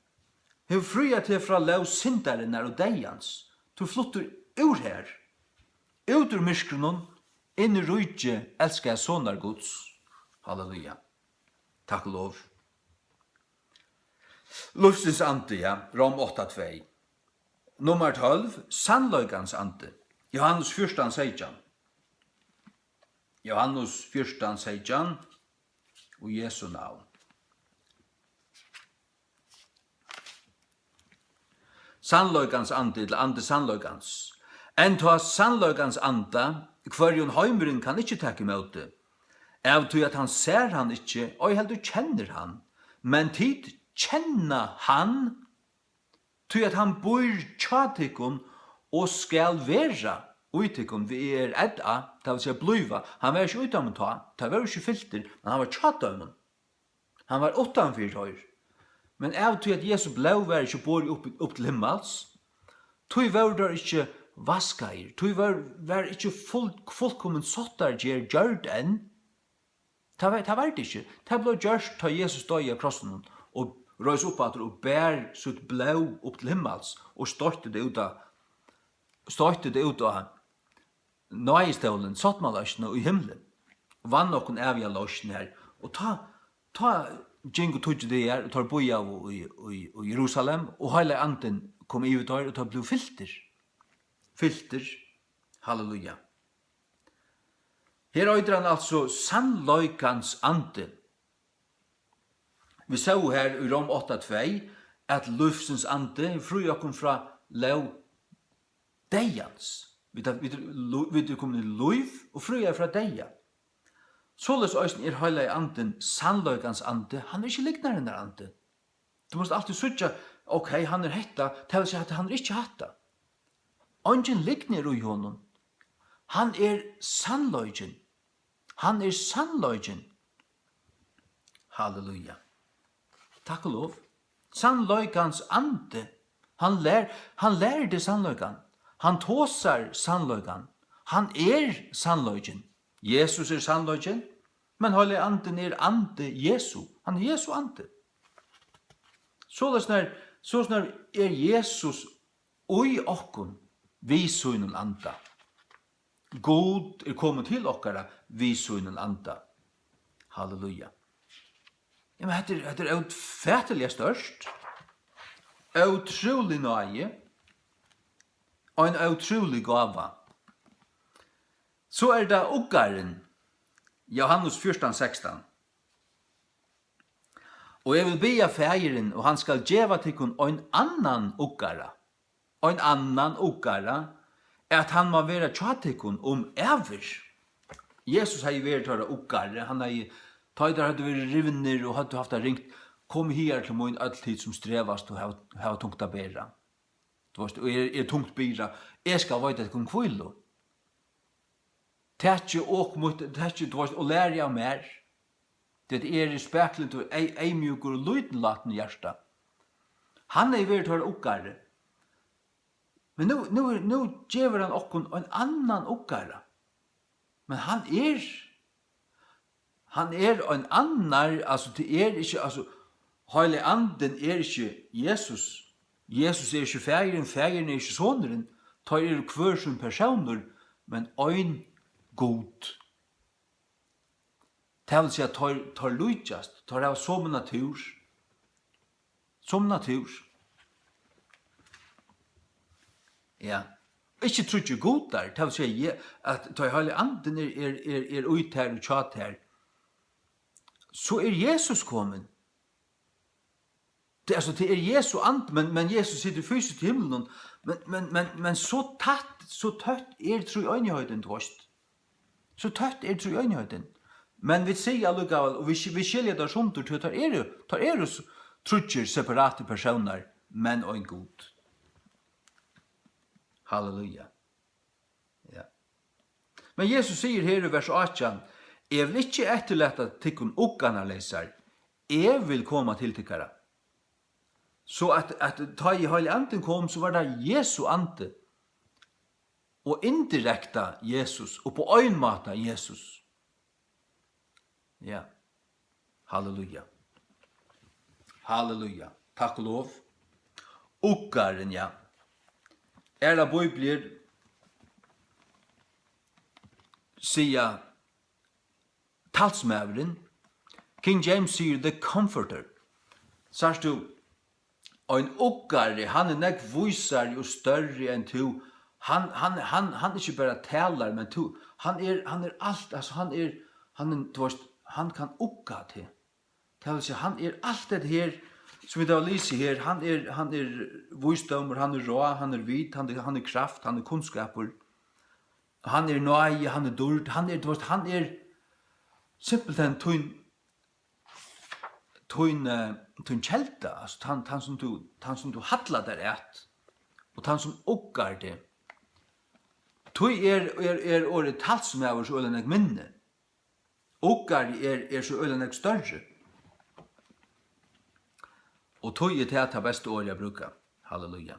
Hevur fríað teg frá lóg syndarinnar og deyðans. Tú ert fluttur úr her. Út úr myrkrinum, inn í ríki elskaða sonar Guds. Halleluja. Takk og lov. Lívsins andi, ja. Rom átta tvey. Nummar tólv, sannleikans andi. Johannes fjúrtan seytjan. Johannes fjúrtan seytjan. Og Jesu navn. Sannleikans andi, ella andi sannleikans. Enn tá sannleikans anda, hvørjum heimurin kann ikki taka ímóti, av tí at hann sær hann ikki, ei heldur kennir hann. Men tit kenna hann, tí at hann býr hjá tykkum og skal vera í tykkum, við er ella, tað vil siga blíva. Hann var ikki í teimum tá, teir vóru ikki fyltir, men hann var hjá teimum. Hann var uttanfyri teir. Men av tí at Jesu blóð var ikki borið upp, upp til himmals, tí vóru teir ikki vaskaðir, tí var, var ikki full-, fullkomin sáttargerð gjørd enn. Tað var, tað var tað ikki. Tað bleiv gjørt, tá Jesus doyði á krossinum og reis upp aftur og bar sítt blóð upp til himmals og stoytti tað út á, stoytti tað út á náðistólin, sáttmálaøkina í himli, vann okkum æviga loysn har. Og tá, tá gingu tíggju dagar, og teir bíðaðu í, í, í Jerusalem, og Heilagi Andin kom yvir teir, og teir blivu fyltir. Fyltir. Halleluja. Her eitur hann altso sannleikans andi. Vit sóu har í Rom átta tvey, at lívsins andi fríar okkum frá lóg deyðans. Vit, vit, vit eru komin í lív og fríar frá deyða. Soleiðis eisini er Heilagi Andin sannleikans andi, hann er ikki lygnarinnar andi. Tú mást altíð síggja, ok, hann er hetta, tað vil siga, at hann er ikki hatta. Eingin lygn er í honum. Hann er sannleikin. Hann er sannleikin. Halleluja. Takk og lov. Sannleikans andi. Hann lær, hann lærdi sannleikan. Hann tosar sannleikan. Hann er sannleikin. Jesus er sannleikin, men Heilagi Andin er andi Jesu. Hann er Jesu andi. Soleiðis nær, soleiðis nær er Jesus í okkum við sínum anda. Gud er komin til okkara við sínum anda. Halleluja. Jamen, hetta er, hetta er ófatiliga stórt. Ótrúlig náði. Og ein ótrúlig gáva. So er tað uggarin, Jóhannes fjúrtan sekstan. Og eg vil biðja Faðirin, og hann skal geva tykkum ein annan uggara, ein annan uggara, at hann má vera hjá tykkum um ævir. Jesus hevði verið teirra uggari, hann hevði, tá ið teir høvdu verið rivnir og høvdu havt tað ringt, kom higar til mín, øll tit sum strevast og hava, hava tungt at bera. Tú veist, og er, er tungt byrða, eg skal veita tykkum hvílu. Takið ok mítt, takið, tú veist, og lærið av mær. Tí at eg eri spakuligur og ey-, eymjúkur og lítillátin í hjarta. Hann hevði verið teirra uggari. Men nú, nú, nú gevur hann okkum ein annan uggara. Men hann er, hann er ein annar, altso, tað er ikki, altso, Heilagi Andin er ikki Jesus. Jesus er ikki Faðirin, Faðirin er ikki Sonurin. Teir eru hvør sín persónur, men ein Gud. Tað vil siga, teir, teir líkjast, teir hava somu natúr. Somu natúr. Ja. Ikki tríggir gudar, tað vil siga, Je-, at tá Heilagi Andin er, er, er, er í tær og hjá tær, so er Jesus komin. Tað, altso, tað er Jesu andi, men, men Jesus situr fysiskt í himlinum, men, men, men, men so tætt, so tøtt er tríeinigheitin, tú veist. So tøtt er tríeinigheitin. Men vit siga allíkavæl, og vit sk-, vit skilja teir sundur, tí teir eru, teir eru s-, tríggir separatir persónar, men ein Gud. Halleluja. Ja. Men Jesus sigur her í vers átjan: "Eg vil ikki eftirlata tykkum uggarnaleysar, eg vil koma til tykkara." So at, at tá ið Heilagi Andin kom, so var tað Jesu andi, og indirekta Jesus, og á ein máta Jesus. Ja. Halleluja. Halleluja. Takk og lov. Uggarin, ja. Aðrar bíbliur siga talsmaðurin. King James sigur the comforter. Sært tú, ein uggari, hann er nógv vísari og størri enn tú. Hann, hann, hann, hann ikki bara talar, men tú, hann er, hann er alt, altso, hann er, hann er, tú veist, hann kann ugga teg. Tað vil siga, hann er alt hetta her, sum vit hava lisið her, hann er, hann er vísdómur, hann er ráð, hann er vit, hann er, hann er kraft, hann er kunnskapur, hann er náði, hann er dýrd, hann er, tú veist, hann er simpelthen tín, tín, eh, tín kelda, altso, tann, tann sum tú, tann sum tú hallar tær at, og tann sum uggar teg. Tí er, er, er orðið talsmaður so øgiliga nógv minni. Uggari er, er so øgiliga nógv størri. Og tí er tað tað besta orðið at brúka. Halleluja.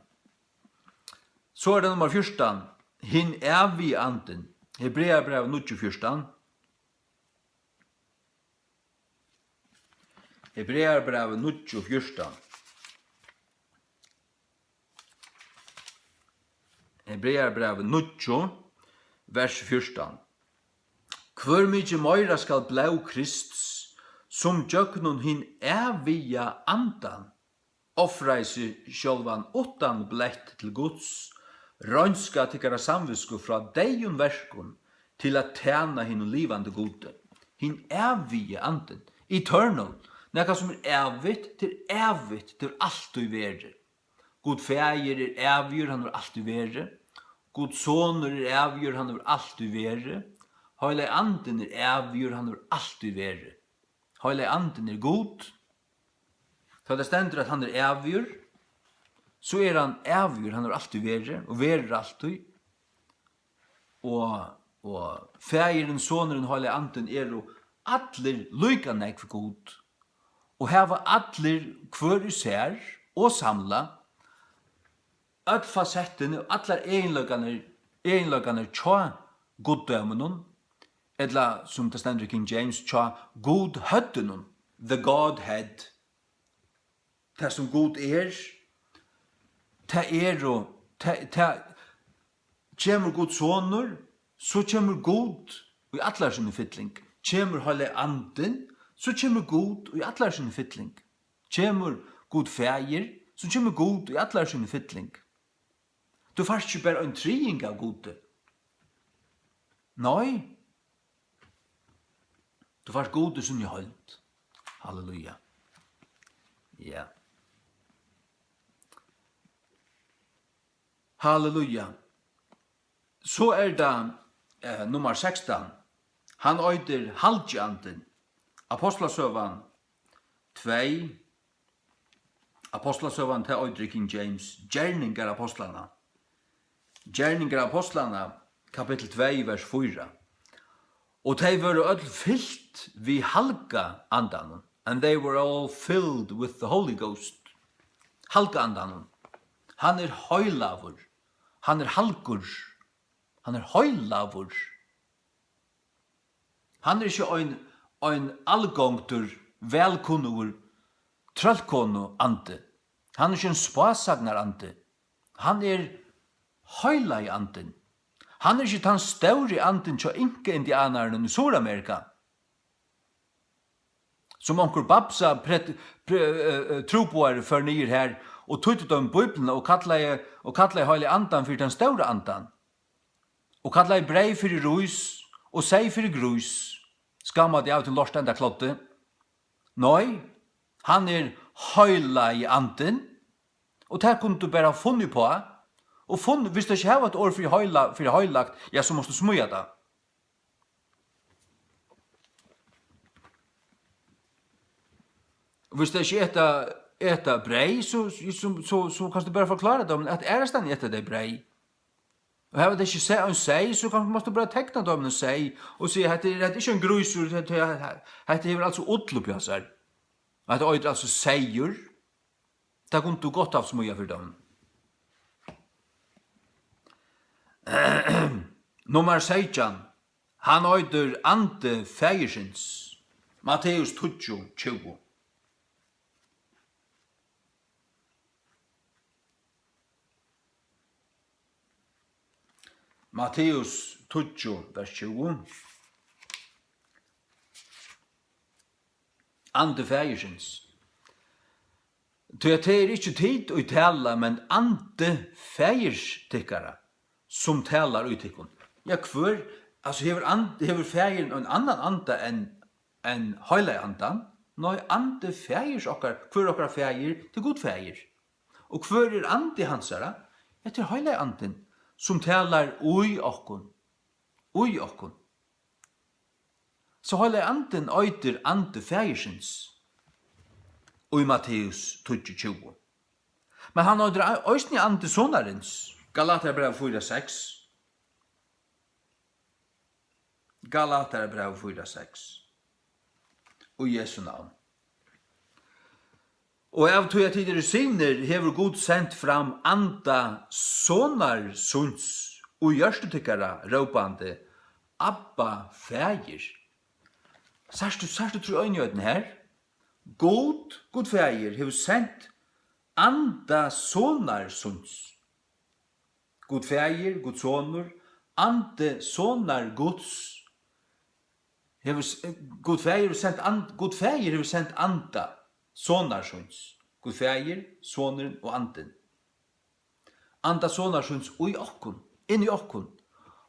So er tað nummar fjúrtan. Hin ævigi andin. Hebrearabrævið níggju fjúrtan. Hebrearabrævið níggju fjúrtan. Hebrearabrævið níggju, vers fjúrtan. Hvør mikið meira skal blóð Krists, sum gjøgnum hin æviga andan ofraði seg sjálvan uttan blett til Guds, reinska tykkara samvitsku frá deyðum verkum til at tæna hinum livandi Gudi. Hin ævigi andin, eternal, nakað sum er ævigt, tað er ævigt, tað er altíð verið. Gud Faðir er ævigur, hann hevur altíð verið. Gud Sonur er ævigur, hann hevur altíð verið. Heilagi Andin er ævigur, hann hevur altíð verið. Heilagi Andin er Gud. Tá tað stendur, at hann er ævigur, so er hann ævigur, hann hevur altíð verið og verður altíð. Og, og Faðirin, Sonurin, Heilagi Andin eru allir líka nógv Gud og hava allir hvør í sær og samla øll fasettini og allar eginleikarnar, eginleikarnar hjá guddóminum, ella sum tað stendur í King James, hjá Gudhøvdinum, the Godhead. Tað sum Gud er, tað er og tað, tað kemur Guds Sonur, so kemur Gud í allar síni fylling. Kemur Heilagi Andin, so kemur Gud í allar síni fylling. Kemur Gud Faðir, so kemur Gud í allar síni fylling. Tú fært ikki bara ein triðing av Gudi. Nei. Tú fært Gud í síni heild. Halleluja. Ja. Halleluja. So er tað, eh, nummar sekstan. Hann eitur Halgiandin. Ápostlasøgan tvey. Ápostlasøgan, tað eitur í King James, Gerningar Ápostlanna. Gerningar Ápostlanna, kapittul tvey, vers fýra. Og tey vóru øll fylt við Halga Andanum. And they were all filled with the Holy Ghost. Halga Andanum. Hann er heilagur. Hann er halgur. Hann er heilagur. Hann er ikki ein, ein algongdur, vælkunnugur trøllkonuandi. Hann er ikki ein spásagnarandi. Hann er heilagi andin. Hann er ikki tann stóri andin hjá Inka-indianarunum í Suðuramerika, sum onkur babsa pret-, pre-, eh, eh, trúboðari fór niður har og týddi teimum Bíbliuna og kallaði, og kallaði Heilaga Andan fyri tann stóra andan. Og kallaði breyð fyri rís og seyð fyri grís, skammaði av tí lortenda kloddi. Nei, hann er Heilagi Andin, og tað kundi tú bara funnið uppá, og funn-, vilt tú ikki hava eitt orð fyri heila-, fyri heilagt, ja, so mást tú smíða tað. Og vilt tú ikki eta, eta breyð, so, so, so, so kanst tú bara forklára teimum, at aðrastaðni eta tey breyð. Og hava tey ikki se-, ein seyð, so kanska mást tú bara tekna teimum ein seyð og siga, hetta er, hetta er ikki ein grísur, hetta, hetta hevur altso ull uppi á sær. Hetta eitur altso seyður. Tað kundi tú gott havt smíðað fyri teimum. Nummar seytjan. Hann eitur Andi Faðirsins. Matteus tíggju tjúgu. Matteus tíggju, vers tjúgu. Andi Faðirsins. Tí at tað er ikki tit, ið tala, men Andi Faðirs tykkara, sum talar í tykkum. Ja, hvør, altso, hevur and-, hevur Faðirin ein annan anda enn, enn Heilaga Andan? Nei, Andi Faðirs okkara, hvør okkara Faðir? Tað er Gud Faðir. Og hvør er Andi hansara? Ja, tað er Heilagi Andin, sum talar í okkum. Í okkum. So Heilagi Andin eitur Andi Faðirsins í Matteus tíggju tjúgu. Men hann eitur ei-, eisini Andi Sonarins, Galatarabræv fýra seks. Galatarabræv fýra seks. Í Jesu navn. Og av tí at tit eru synir, hevur Gud sent fram anda sonar síns í hjørtu tykkara, rópandi: Abba, Faðir. Sært tú, sært tú trýeinigheitina her? Gud, Gud Faðir, hevur sent anda sonar síns. Gud Faðir, Gud Sonur, andi sonar Guds, hevur s-, Gud Faðir hevur sent and-, Gud Faðir hevur sent anda sonar síns. Gud Faðir, Sonurin og Andin. Anda sonar síns í okkum, inn í okkum.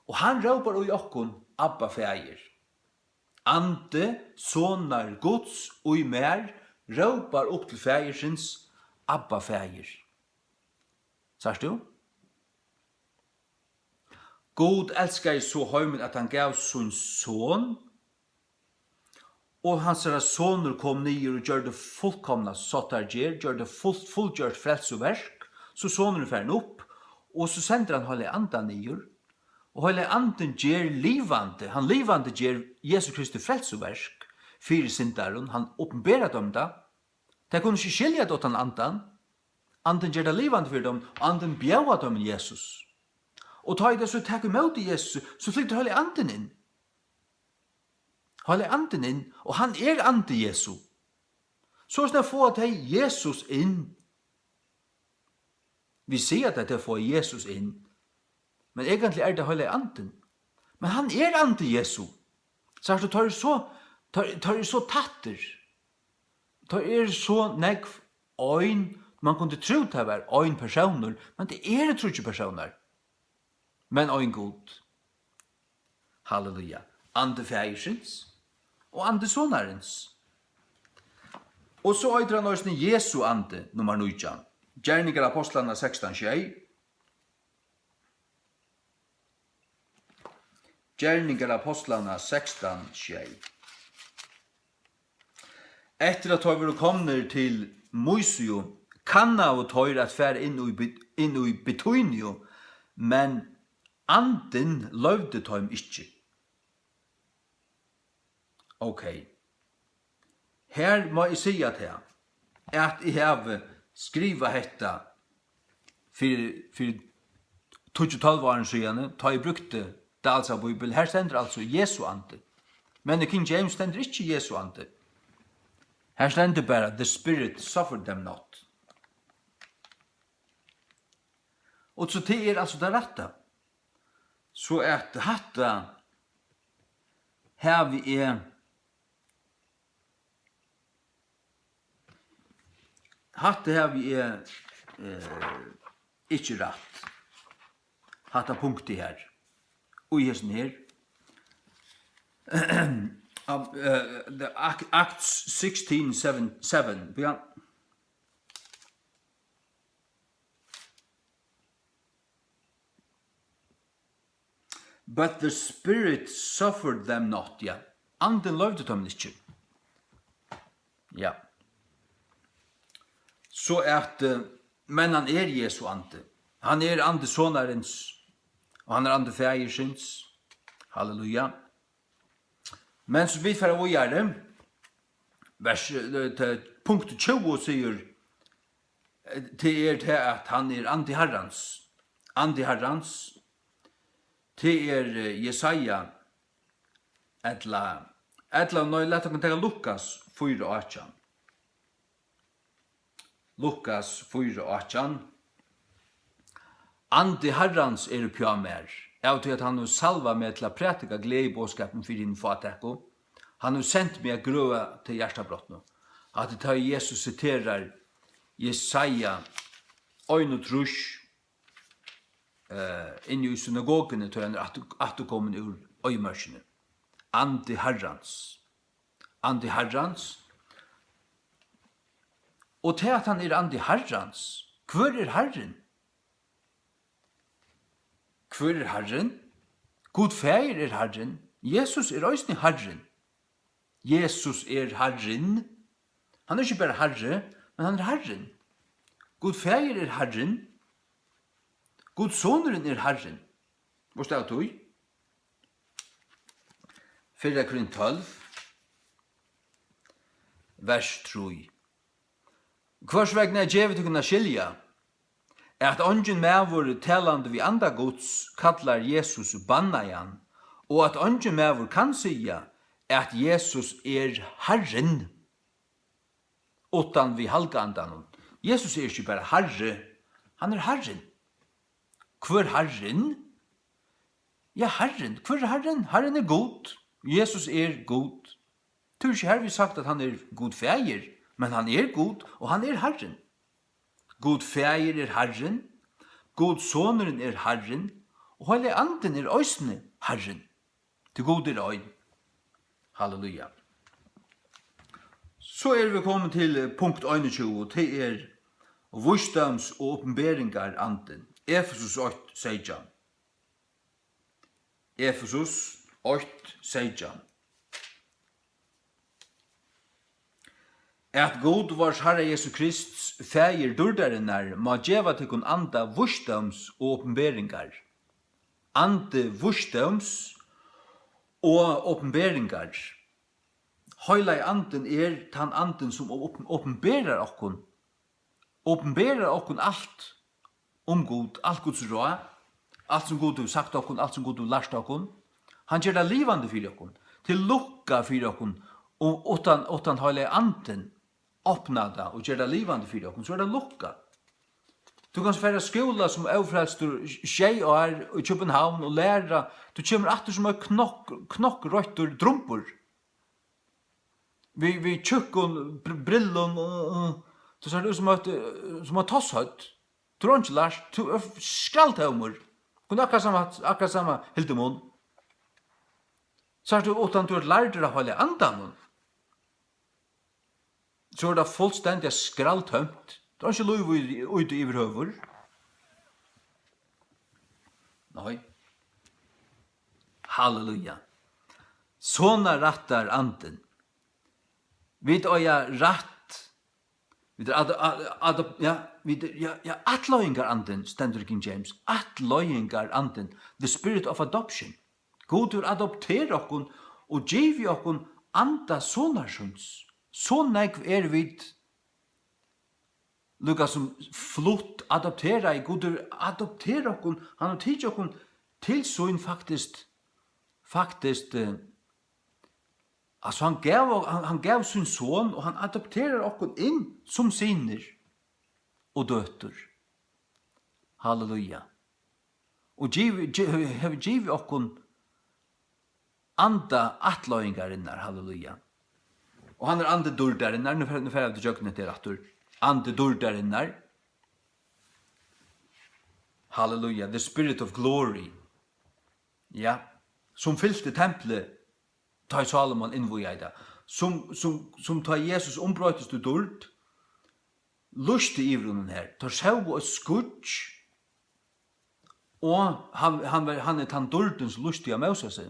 Og hann rópar í okkum: Abba, Faðir. Andi sonar Guds í mær rópar upp til Faðirsins: Abba, Faðir. Sært tú? Gud elskaði so heimin, at hann gav sín son, og hansara sonur kom niður og gjørdi fullkomna sáttargerð, gjørdi fult, fullgjørt frelsuverk, so sonurin er farin upp, og so sendir hann Heilaga Andan niður, og Heilagi Andin ger livandi, hann livandi ger Jesu Kristi frelsuverk fyri syndarum, hann opinberar teimum tað. Tey kunnu ikki skilja tað uttan Andan. Andin ger tað livandi fyri teimum, og Andin bjóðar teimum Jesus. Og tá ið tey so taka ímóti Jesus, so flytur Heilagi Andin inn. Heilagi Andin inn, og hann er Andi Jesu. Soleiðis fáa tey Jesus inn. Vit siga, at tey fáa Jesus inn, men eigentliga er tað Heilagi Andin. Men hann er Andi Jesu. Sært tú, teir eru so, teir, teir eru so tættir. Teir eru so nógv ein, man kundi trúð, tað var ein persónur, men tað eru tríggir persónar, men ein Gud. Halleluja. Andi Faðirsins og Andi Sonarins. Og so eitur hann eisini Jesu Andi, nummar nítjan. Gerningar Ápostlanna sekstan sjey. Gerningar Ápostlanna sekstan sjey. Eftir at teir vóru komnir til Mísiu, kannaðu teir at fara inn í Bi-, inn í Bitíniu, men Andin loyvdi teimum ikki. Ok. Her má eg siga tað, at eg havi skrivað hetta fyri, fyri tíggju, tólv árum síðani, tá eg brúkti Dalsa Bíbel. Her stendur altso Jesu Andi. Men í King James stendur ikki Jesu Andi. Her stendur bara: "The Spirit suffered them not." Og so tað er altso tað rætta. So at hatta havi eg, hatta havi eg, eh, ikki rætt. Hatta punktið her. Og í hesum her. Av, eh, the Ac-, Acts sixteen seven, seven. Ja. "But the Spirit suffered them not", ja. Andin loyvdi teimum ikki. Ja. So at, eh, men hann er Jesu Andi. Hann er Andi Sonarins, og hann er Andi Faðirsins. Halleluja. Men so vit fara víðari. Vers, eh, til punkt tjúgu sigur, eh, tað er tað, at hann er Andi Harrans. Andi Harrans, tað er, eh, Jesaja, ella, ella, nei, lat okkum taka Lukas fýra átjan. Lukas fýra átjan. "Andi Harrans er uppi á mær, av tí at hann hevur salvað meg til at prædika gleðiboðskapin fyri hinum fátæku. Hann hevur sent meg at grøða tey hjartabrotnu." Hatta er tá Jesus siterar Jesaja einogtrýss, eh, inni í synagoguni, tá hann er aftur, afturkomin úr oyðimørkini. Andi Harrans. Andi Harrans. Og tað, at hann er Andi Harrans, hvør er Harrin? Hvør er Harrin? Gud Faðir er Harrin. Jesus er eisini Harrin. Jesus er Harrin. Hann er ikki bara Harri, men hann er Harrin. Gud Faðir er Harrin. Gud Sonurin er Harrin. Veitst tú av tí? Fyrra Korint tólv, vers trý. Hvørs vegna er givið tykkum at skilja, at eingin maður, talandi við anda Guds, kallar Jesus bannaðan, og at eingin maður kann siga, at Jesus er Harrin, uttan við halga andanum. Jesus er ikki bara Harri, hann er Harrin. Hvør Harrin? Ja, Harrin. Hvør er Harrin? Harrin er Gud. Jesus er Gud. Tú er ikki hervið sagt, at hann er Gud Faðir, men hann er Gud, og hann er Harrin. Gud Faðir er Harrin, Gud Sonurin er Harrin, og Heilagi Andin er eisini Harrin. Tí Gud er ein. Halleluja. So eru vit komin til, eh, punkt einogtjúgu, og tað er vísdóms- og opinberingarandin. Efesus eitt seytjan. Efesus eitt seytjan. At Gud, várs Harra Jesu Krists, Faðir dýrdarinnar, má geva tykkum anda vísdóms og opinberingar. Andi vísdóms og opinberingar. Heilagi Andin er tann andin, sum op-, opinberar okkum, opinberar okkum alt um Gud, alt Guds ráð, alt sum Gud hevur sagt okkum, alt sum Gud hevur lært okkum. Hann ger tað livandi fyri okkum, til lukka fyri okkum, og uttan, uttan Heilagi Andin opna tað og ger tað livandi fyri okkum, so er tað lukka. Tú kanst fara í skúla sum ófrelstur sjey ár í København og læra, tú kemur aftur sum ein knokk-, knokkroyttur drumbur. Við, við tjúkkum br-, brillum, og, og, tú sært út sum eitt, eh, sum eitt tosshøvd. Tú hevur einki lært, tú ert skralltómur. Kunnu akkurát sama, akkurát sama hildimunn. Sært tú, uttan tú ert lærdur av Heilaga Andanum, so er tað fullstendiga skralltómt. Tað er ikki lív í, í tí yvirhøvur. Nei. Halleluja. Sonar rættar andin. Vit eiga rætt. Vit er at, at, at, ja, vit er, ja, ja, ættleiðingarandin stendur í King James. Ættleiðingarandin, the spirit of adoption. Gud hevur adopterað okkum og givið okkum anda sonar síns. So nógv er vit líka sum flutt, adopteraði. Gud hevur adopterað okkum, hann hevur tikið okkum til sín faktiskt, faktiskt, eh, altso, hann gav ok-, hann, hann gav sín son, og hann adopterar okkum inn sum synir og døtur. Halleluja. Og givi-, gi-, hevur, hevur givið okkum anda ættleiðingarinnar, halleluja. Og hann er andi dýrdarinnar, nú fer, nú fer eg aftur gjøgnum hetta her aftur. Andi dýrdarinnar. Halleluja, the spirit of glory. Ja, sum fylti templið, tá ið Sálomon innvígjaði tað. Sum, sum, sum tá Jesus umbroyttist í dýrd, lýsti yvir honum her. Teir sóu eitt skýggj, og hann, hann var, hann er tann dýrdin, sum lýsti á Mósesi.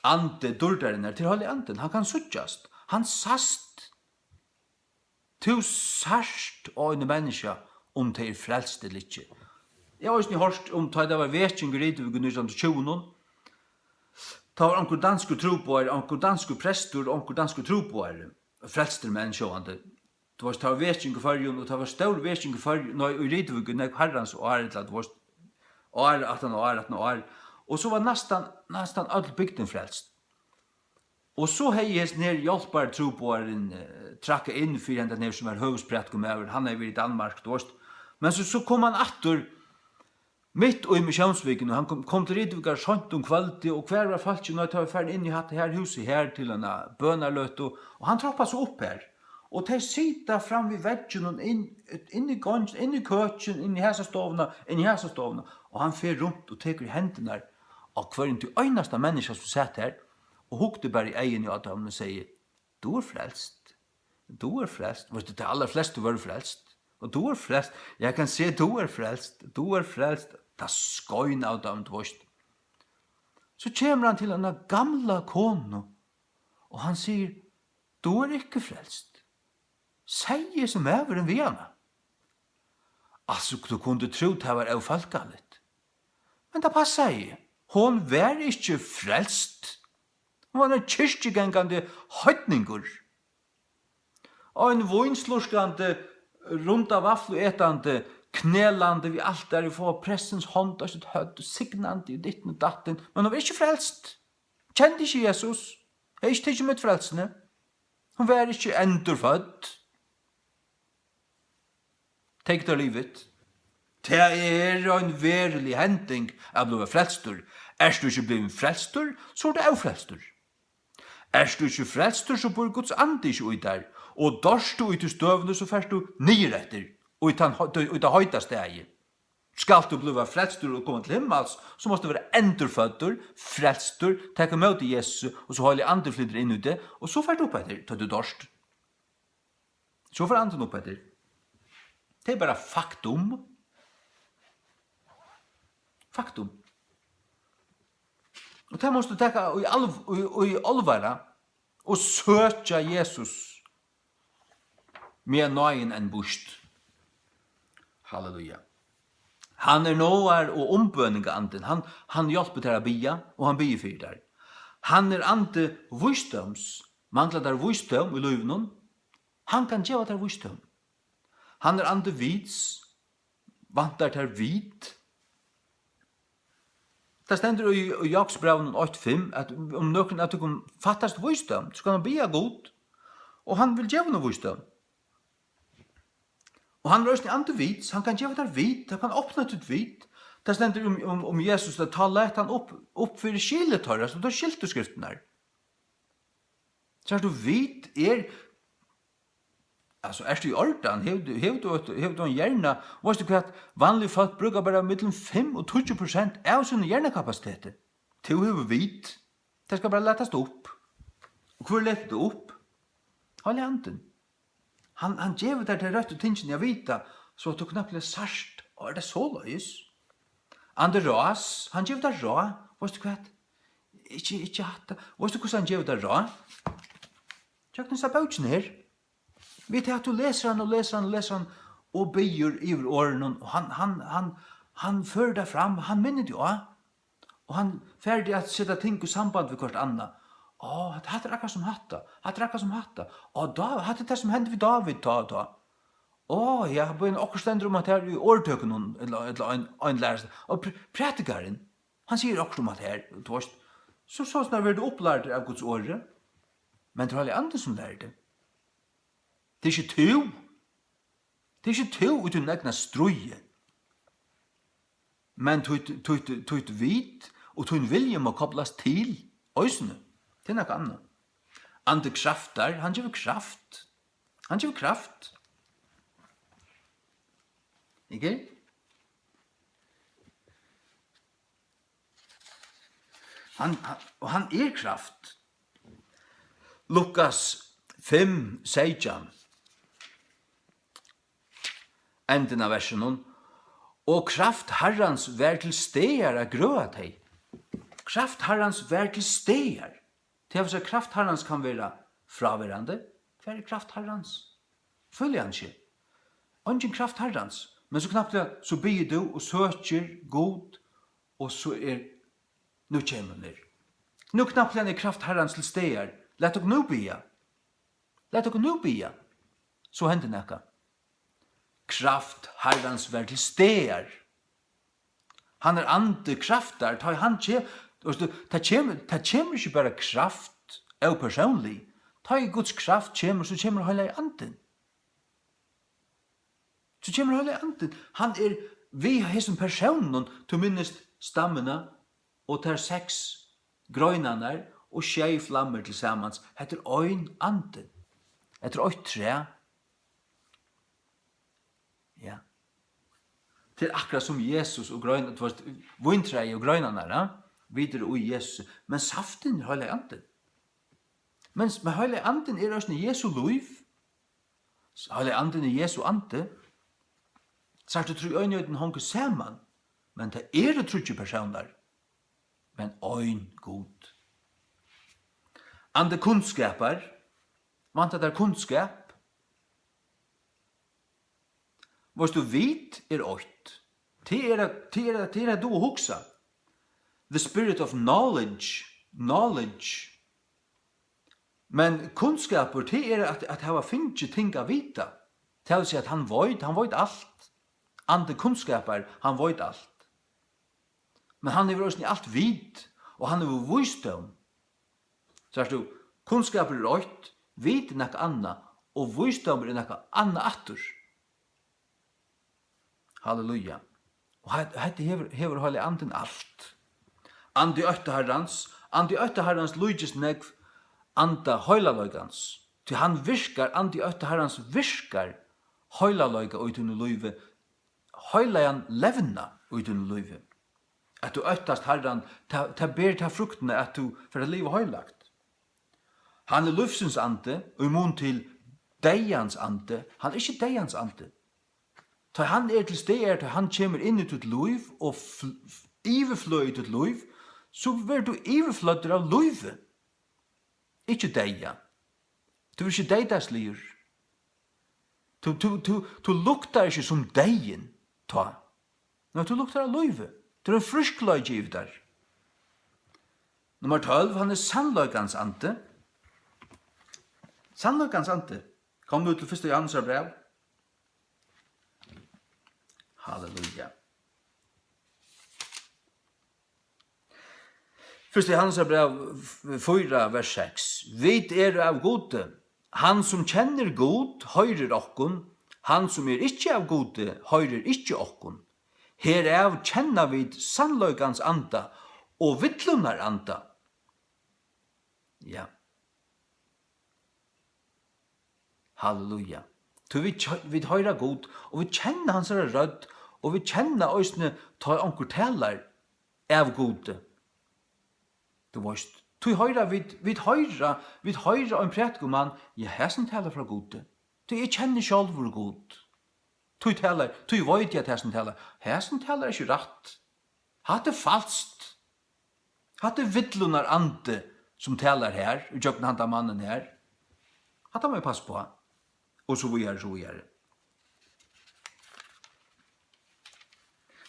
Andi dýrdarinnar, til Heilagi Andin, hann kann síggjast, hann sæst. Tú sært á einum menniskja, um tað er frelst ella ikki. Eg havi eisini hoyrt um, tá tað var veking í Rituvík í nítjan hundrað og tjúgunum, tá var onkur danskur trúboðari, onkur danskur prestur, onkur danskur trúboðari, frelstir menn sjálvandi. Tú veitst, tað var veking í Føroyum, og tað var stór veking í Føroyum, nei, í Rituvík, í nógv harrans ár, ella, tú veitst, ár aftan á ár aftan á ár. Og so var næstan, næstan øll bygdin frelst. Og so hevði hesin her hjálpartrúboðarin, eh, traðkað inn fyri hendan her, sum var høvuðsprædikumaður, hann hevði verið í Danmark, tú veitst. Men so, so kom hann aftur, mitt í missiónsvikuni, hann kom, kom til Rituvíkar seint um kvøldið, og hvar var fólkið? Nei, tað var farin inn í hatta her húsið her til eina bønarløtu, og hann troppar so upp her. Og tey sita fram við vegginum inn, inn í gongd, inn í køkin, inn í hasa stovuna, inn í hasa stovuna, og hann fer runt og tekur í hendurnar á hvørjum tí einasta menniskja, sum sat her, og hugdi bara í eyguni á teimum og segði: "Tú ert frelst. Tú ert frelst." Veitst tú, tey allarflestu vóru frelst. "Og tú ert frelst." "Eg kann siga, tú ert frelst. Tú ert frelst." Tað skein av teimum, tú veitst. So kemur hann til eina gamla konu, og hann sigur: "Tú ert ikki frelst." Segði hesin maðurin við hana. Altso, tú kundi trúð, tað var ófólkaligt. Men tað passaði. Hon var ikki frelst. Hon var ein kirkjugangandi heidningur. Ein vínslurkandi, runda vafluetandi, knelandi við altarið, fáa prestins hond á sítt høvd, signandi í dittin og dattin, men hon var ikki frelst. Kendi ikki Jesus. Hevði ikki tikið ímóti frelsuni. Hon var ikki endurfødd. Take it or leave it. Tað er ein verulig hending at blíva frelstur. Ert tú ikki blivin frelstur, so ert tú ófrelstur. Ert tú ikki frelstur, so býr Guds andi ikki í tær, og doyrt tú í tí støðuni, so fert tú niður eftir, í tann, í tað heita staðið. Skalt tú blíva frelstur og koma til himmals, so mást tú vera endurføddur, frelstur, taka ímóti Jesusi, og so Heilagi Andin flytur inn í teg, og so fert tú upp eftir, tá tú doyrt. So fer andin upp eftir. Tað er bara faktum. Faktum. Og tað mást tú taka í alv-, í, í álvara og søkja Jesus, meðan náðin enn býðst. Halleluja. Hann er náðar- og umbøningarandin. Hann, hann hjálpir tær at biðja, og hann biður fyri tær. Hann er andi vísdóms. Manglar tær vísdóm í lívinum? Hann kann geva tær vísdóm. Hann er andi vits. Vantar tær vit? Tað stendur í, í Jakobsbrævinum eitt fimm, at um nøkrum av tykkum fattast vísdóm, so skal hann biðja Gud, og hann vil geva honum vísdóm. Og hann er eisini andi vits, hann kann geva tær vit, hann kann opna títt vit. Tað stendur um, um, um Jesus, at tá læt hann upp, upp fyri skilið teirra, so teir skiltu skriftirnar. Sært tú, vit er, altso, ert tú í ordan? Hevur tú, hevur tú eitt, hevur tú ein hjarna? Veitst tú hvat? Vanlig fólk brúka bara millum fimm og tíggju prosent av sínum hjernakapasiteti. Tú hevur vit. Tað skal bara latast upp. Og hvør letur tað upp? Heilagi Andin. Hann, hann gevur tær tey røttu tingini at vita, so at tú knappliga sært, og er tað soleiðis? Andi ráðs, hann gevur tær ráð, veitst tú hvat? Ikki, ikki hatta. Veitst tú hvussu hann gevur tær ráð? Gjøgnum hesa bókina her. Við tað at tú lesur hann og lesur hann og lesur hann og biður yvir orðunum, og hann, hann, hann, hann førir tað fram, hann minnir teg á. Og hann fer teg at seta ting í samband við hvørt annað. Á, hatta, hatta er akkurát sum hatta. Hatta er akkurát sum hatta. Á, Dáv-, hatta er tað, sum hendi við Dávid, tá og tá. Á, ja, men okkurt stendur um hatta her í Orðtøkunum, ella, ella ein, ein lærist. Og pr-, prædikarin, hann sigur okkurt um hatta her, tú veitst. So, so snar verður tú upplærdur av Guds orði. Men tað er Heilagi Andin, sum lærir teg. Tað er ikki tú. Tað er ikki tú í tínum egna stríði. Men títt, títt, títt vit og tín vilji má koplast til eisini. Tað er nakað annað. Andi kraftar, hann gevur kraft. Hann gevur kraft. Ikki? Hann, hann, og hann er kraft. Lukas fimm seytjan, endin av versinum: "Og kraft Harrans var til staðar at grøða tey." Kraft Harrans var til staðar. Tað vil siga, kraft Harrans kann vera fráverandi. Hvar er kraft Harrans? Føli hann ikki. Eingin kraft Harrans. Men so knappliga, so biður tú og søkir Gud, og so er, nú kemur hann her. Nú knappliga er kraft Harrans til staðar. Lat okkum nú biðja. Lat okkum nú biðja. So hendir nakað. Kraft Harrans var til staðar. Hann er andi kraftar, tá ið hann ke-, veitst tú, tað kemur, tað kemur ikki bara kraft ópersónlig. Tá ið Guds kraft kemur, so kemur Heilagi Andin. So kemur Heilagi Andin. Hann er við hesum persónunum, tú minnist stammuna og tær seks greinarnar og sjey flammur til samans. Hetta er ein andi. Hetta er eitt træ. Ja. Tað er akkurát sum Jesus og grein, tú veitst, víntræið og greinarnar, ja? Vit eru í Jesus. Men saftin er Heilagi Andin. Men, men Heilagi Andin er eisini Jesu lív. Heilagi Andin er Jesu andi. Sært tú, tríeinigheiten hongur saman, men tað eru tríggir persónar, men ein Gud. Andi kunnskapar, vantar tær kunnskap? Veitst tú, vit er eitt. Tað er at, tað er at, tað er at duga at hugsa. The spirit of knowledge, knowledge. Men kunnskapur, tað er at, at hava fingið ting at vita. Tað vil siga, at hann veit, hann veit alt. Andi kunnskapar, hann veit alt. Men hann hevur eisini alt vit, og hann hevur vísdóm. Sært tú, kunnskapur er eitt, vit er nakað annað, og vísdómur er nakað annað aftur. Halleluja. Og hetta hevur, hevur Heilagi Andin alt. Andi ótta Harrans, andi ótta Harrans líkist nógv anda heilagleikans. Tí hann virkar, andi ótta Harrans virkar heilagleika í tínum lívi, heilagan levnað í tínum lívi. At tú óttast Harran, tað, tað ber ta fruktina, at tú fer at liva heilagt. Hann er lívsins andi, í mun til deyðans andi. Hann er ikki deyðans andi. Tá hann er til staðar, tá hann kemur inn í títt lív og fl-, f-, yvirfløðir títt lív, so verður tú yvirfløddur av lívi. Ikki deyða. Tú verður ikki deyðasligur. Tú, tú, tú, tú luktar ikki sum deyðin tá. Nei, tú luktar av lívi. Tú er ein frískleiki yvir tær. Nummar tólv, hann er sannleikans andi. Sannleikans andi. Kom nú til fyrsta Jóhannesar bræv. Halleluja. Fyrsta Jóhannesar bræv f-, fýra, vers seks. Vit eru av Gudi. Hann, sum kennir Gud, hoyrir okkum. Hann, sum er ikki av Gudi, hoyrir ikki okkum. Herav kenna vit sannleikans anda og villunnar anda. Ja. Halleluja. Tí vit kj-, vit hoyra Gud, og vit kenna hansara rødd, og vit kenna eisini, tá onkur talar av Gudi. Tú veist, tí hoyra vit, vit hoyra, vit hoyra ein prædikumann, ja, hesin talar frá Gudi. Tí eg kenni sjálvur Gud. Tí talar, tí veit eg, at hesin talar, hesin talar ikki rætt. Hatta er falskt. Hatta er villunnar andi, sum talar her, ígjøgnum handa mannin her. Hatta má eg passa uppá. Og so víðari, so víðari.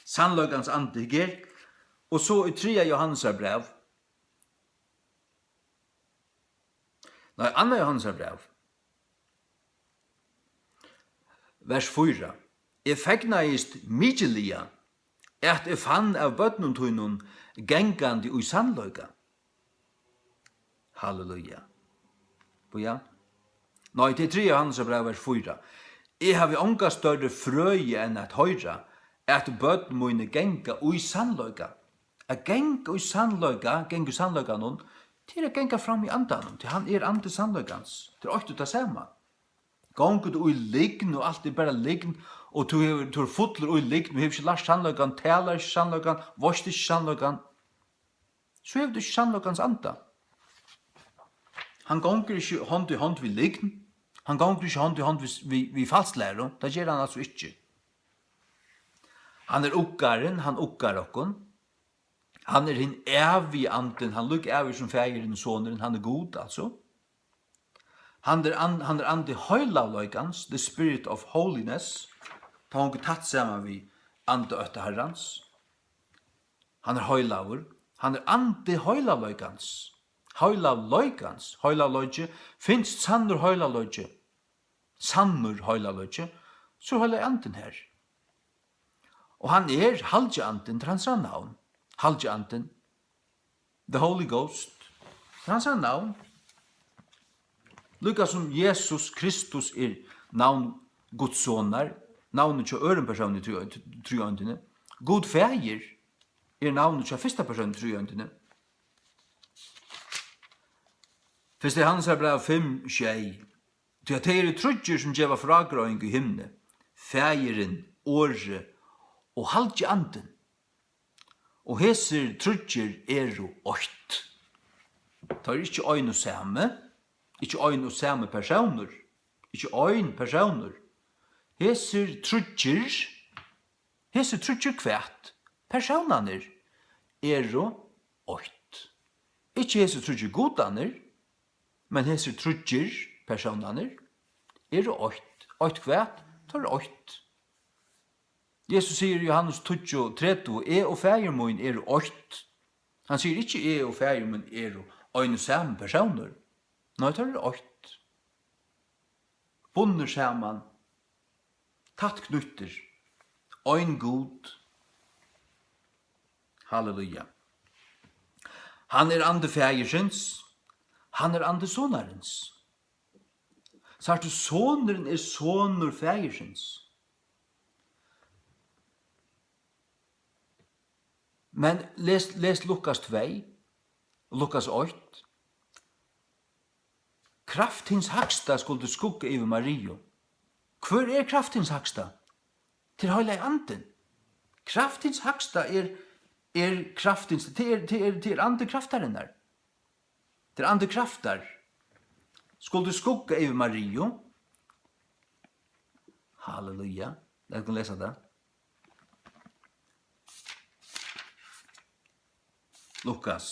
Sannleikans andi, hygg her. Og so í triðja Jóhannesar bræv. Nei, annað Jóhannesar bræv. Vers fýra. Eg fegnaðist mikiliga, at eg fann av børnum tínum gangandi í sannleika. Halleluja. Bíða. Nei, tað er triðja Jóhannesar bræv, vers fýra. Eg havi onga størri frøði enn at hoyra, at børn míni ganga í sannleika. At ganga í sannleika, ganga í sannleikanum, tað er at ganga fram í andanum, tí hann er andi sannleikans. Tað er eitt og tað sama. Gongur tú í lygn, og alt er bara lygn, og tú hevur, tú ert fullur í lygn, og hevur ikki lært sannleikan, talar ikki sannleikan, veitst ikki sannleikan, so hevur tú ikki sannleikans anda. Hann gongur ikki hond í hond við lygn, hann gongur ikki hond í hond við, við, við falsklæru, tað ger hann altso ikki. Hann er uggarin, hann uggar okkum. Hann er hin ævigi andin, hann líka ævigur sum Faðirin, Sonurin, hann er Gud, altso. Hann er an-, hann er andi heilagleikans, the spirit of holiness. Tá hongur tætt saman við andi ótta Harrans. Hann er heilagur. Hann er andi heilagleikans. Heilagleikans. Heilagleiki. Finst sannur heilagleiki, sannur heilagleiki, so er Heilagi Andin her. Og hann er Halgi Andin, tað er hansara navn. Halgi Andin, the Holy Ghost, tað er hansara navn. Líka sum Jesus Kristus er navn Guds sonar, navnið hjá øðrum persóni í trý-, trýeindini. Gud Faðir er navnið hjá fyrsta persóni í trýeindini. Fyrsta Jóhannesar bræv fimm, sjey. Tí at tey eru tríggir, sum geva frágreiðing í himni, Faðirin, Orðið og Halgi Andin. Og hesir tríggir eru eitt. Teir eru ikki ein og sami, ikki ein og sami persónur, ikki ein persónur. Hesir tríggir, hesir tríggir hvat? Persónarnir eru eitt. Ikki hesir tríggir gudarnir, men hesir tríggir persónarnir eru eitt. Eitt hvat? Teir eru eitt. Jesus sigur í Jóhannes tíggju tretivu: "Eg og Faðir mín eru eitt." Hann sigur ikki: "Eg og Faðir mín eru ein og sami persónur." Nei, teir eru eitt. Bundnir saman, tætt knýttir, ein Gud. Halleluja. Hann er andi faðirsins, hann er andi sonarins. Sært tú, sonurin er sonur faðirsins. Men les, les Lukas tvey, Lukas eitt. Kraft hins hægsta skuldi skugga yvir Mariu. Hvør er kraft hins hægsta? Tað er Heilagi Andin. Kraft hins hægsta er, er kraft hins, tað er, tað er, tað er andi kraftarinnar. Tað er andi kraftar. Skuldi skugga yvir Mariu. Halleluja. Lat okkum lesa tað. Lukas.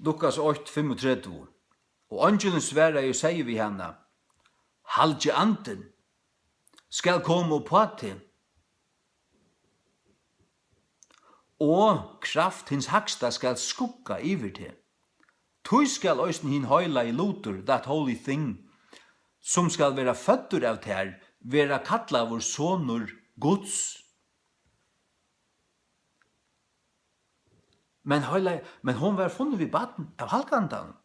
Lukas eitt fimmogtretivu. Og eingilin svaraði og segði við hana: Halgi Andin skal koma uppá teg, og kraft hins hægsta skal skugga yvir teg. Tí skal eisini hin heilagi lutur, that holy thing, sum skal vera føddur av tær, vera kallaður sonur Guds. Men heilagi, men hon var funnin við barn av Halga Andanum.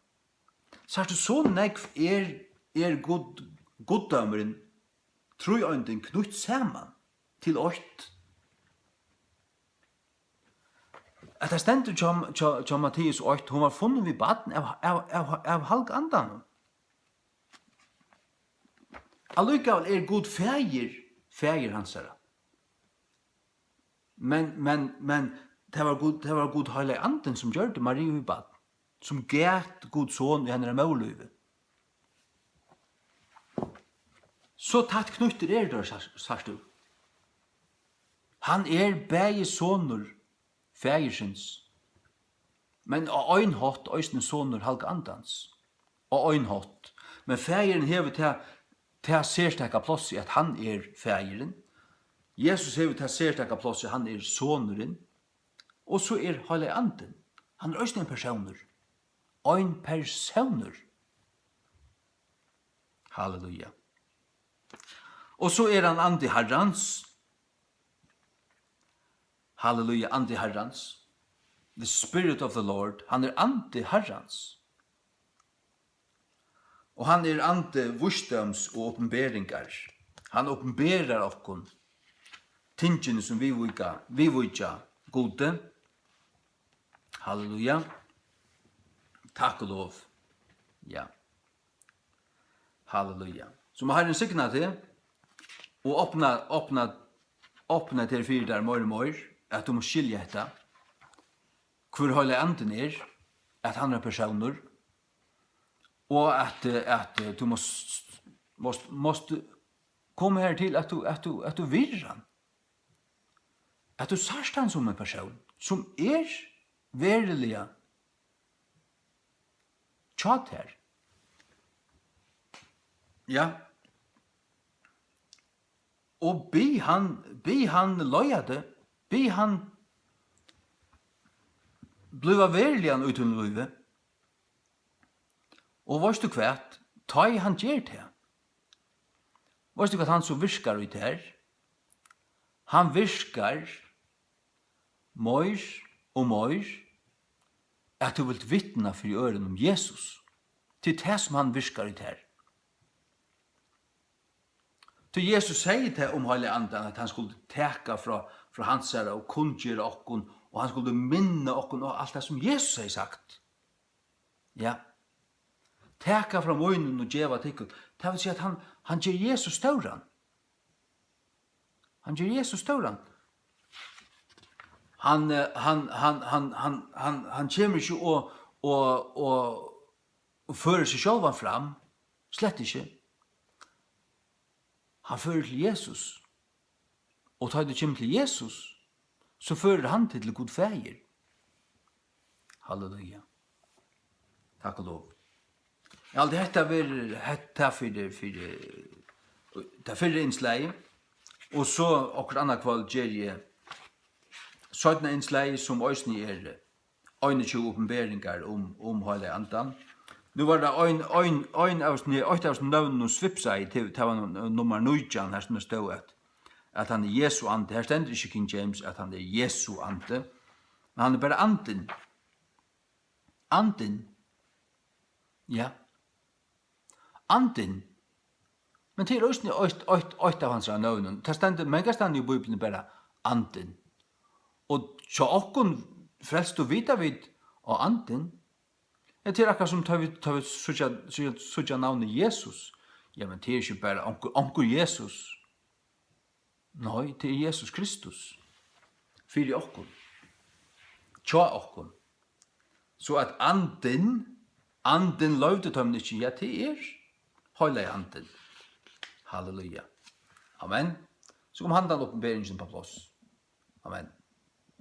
Sært tú, so nógv er, er Gud, guddómurin, tríeindin knýtt saman til eitt. At tað stendur hjá, hjá, hjá Matteus eitt, hon var funnin við barn av, av, av, av Halga Andanum. Allíkavæl er Gud faðir, faðir hansara. Men, men, men tað var Gud, tað var Gud Heilagi Andin, sum gjørdi Mariu við barn, sum gat Gud son í hennara móðurlívi. So tætt knýttir eru teir, sært, sært tú. Hann er bæði sonur faðirsins, men á ein hátt eisini sonur Halga Andans. Á ein hátt. Men faðirin hevur tað, tað serstaka plássið, at hann er faðirin. Jesus hevur tað serstaka plássið, hann er sonurin. Og so er Heilagi Andin. Hann er eisini ein persónur. Ein persónur. Halleluja. Og so er hann andi Harrans. Halleluja, andi Harrans. The Spirit of the Lord. Hann er andi Harrans. Og hann er andi vísdóms og opinberingar. Hann opinberar okkum tingini, sum viðvíkja, viðvíkja Gudi. Halleluja. Takk og lov. Ja. Halleluja. So má Harrin signa teg og opna, opna, opna teg fyri tær meir og meir, at tú mást skilja hetta. Hvør Heilagi Andin er, at hann er persónur, og at, at tú mást, mást, mást koma her til, at tú, at tú, at tú virðir hann. At tú sært hann sum ein persón, sum er veruliga hjá tær. Ja. Og bið hann, bið hann leiða teg, bið hann blíva veruligan í tínum lívi. Og veitst tú hvat? Tá ið hann ger tað, veitst tú hvat hann so virkar í tær? Hann virkar meir og meir, at tú vilt vitna fyri øðrum um Jesus. Tað er tað, sum hann virkar í tær. Tí Jesus segði tað um Heilaga Andan, at hann skuldi taka frá, frá hansara og kunngera okkum, og hann skuldi minna okkum á alt tað, sum Jesus hevði sagt. Ja. Taka frá mínum og geva tykkum. Tað vil siga, at hann, hann ger Jesus stóran. Hann ger Jesus stóran. Hann, eh, hann, hann, hann, hann, hann, hann kemur ikki og, og, og, og førir seg sjálvan fram. Slett ikki. Hann førir til Jesus. Og tá tú kemur til Jesus, so førir hann teg til Gud Faðir. Halleluja. Takk og lov. Eg haldi, hetta verður, hetta fyri, fyri tað fyrra innslagið, og so okkurt annað kvøld geri eg seinna innslagið, sum eisini er einogtjúgu opinberingar um, um Heilaga Andan. Nú var tað ein, ein, ein av, nei, eitt av nøvnunum svipsaði til, tað var nú-, nummar nítjan, har sum tað stóð at, at hann er Jesu andi. Har stendur ikki King James, at hann er Jesu andi, men hann er bara Andin. Andin. Ja. Andin. Men tað er eisini eitt, eitt, eitt av hansara nøvnum. Tað stendur, mangastaðni í Bíbliuni bara Andin. Og hjá okkum frelstu vita vit á Andin. Ja, tað er akkurát sum tá vit, tá vit síggja, síggja, síggja navnið Jesus. Ja, men tað er ikki bara onkur, onkur Jesus. Nei, tað er Jesus Kristus. Fyri okkum. Hjá okkum. So at Andin, Andin loyvdi teimum ikki, ja, tað er Heilagi Andin. Halleluja. Amen. So kom handan opinberingin upp á pláss. Amen.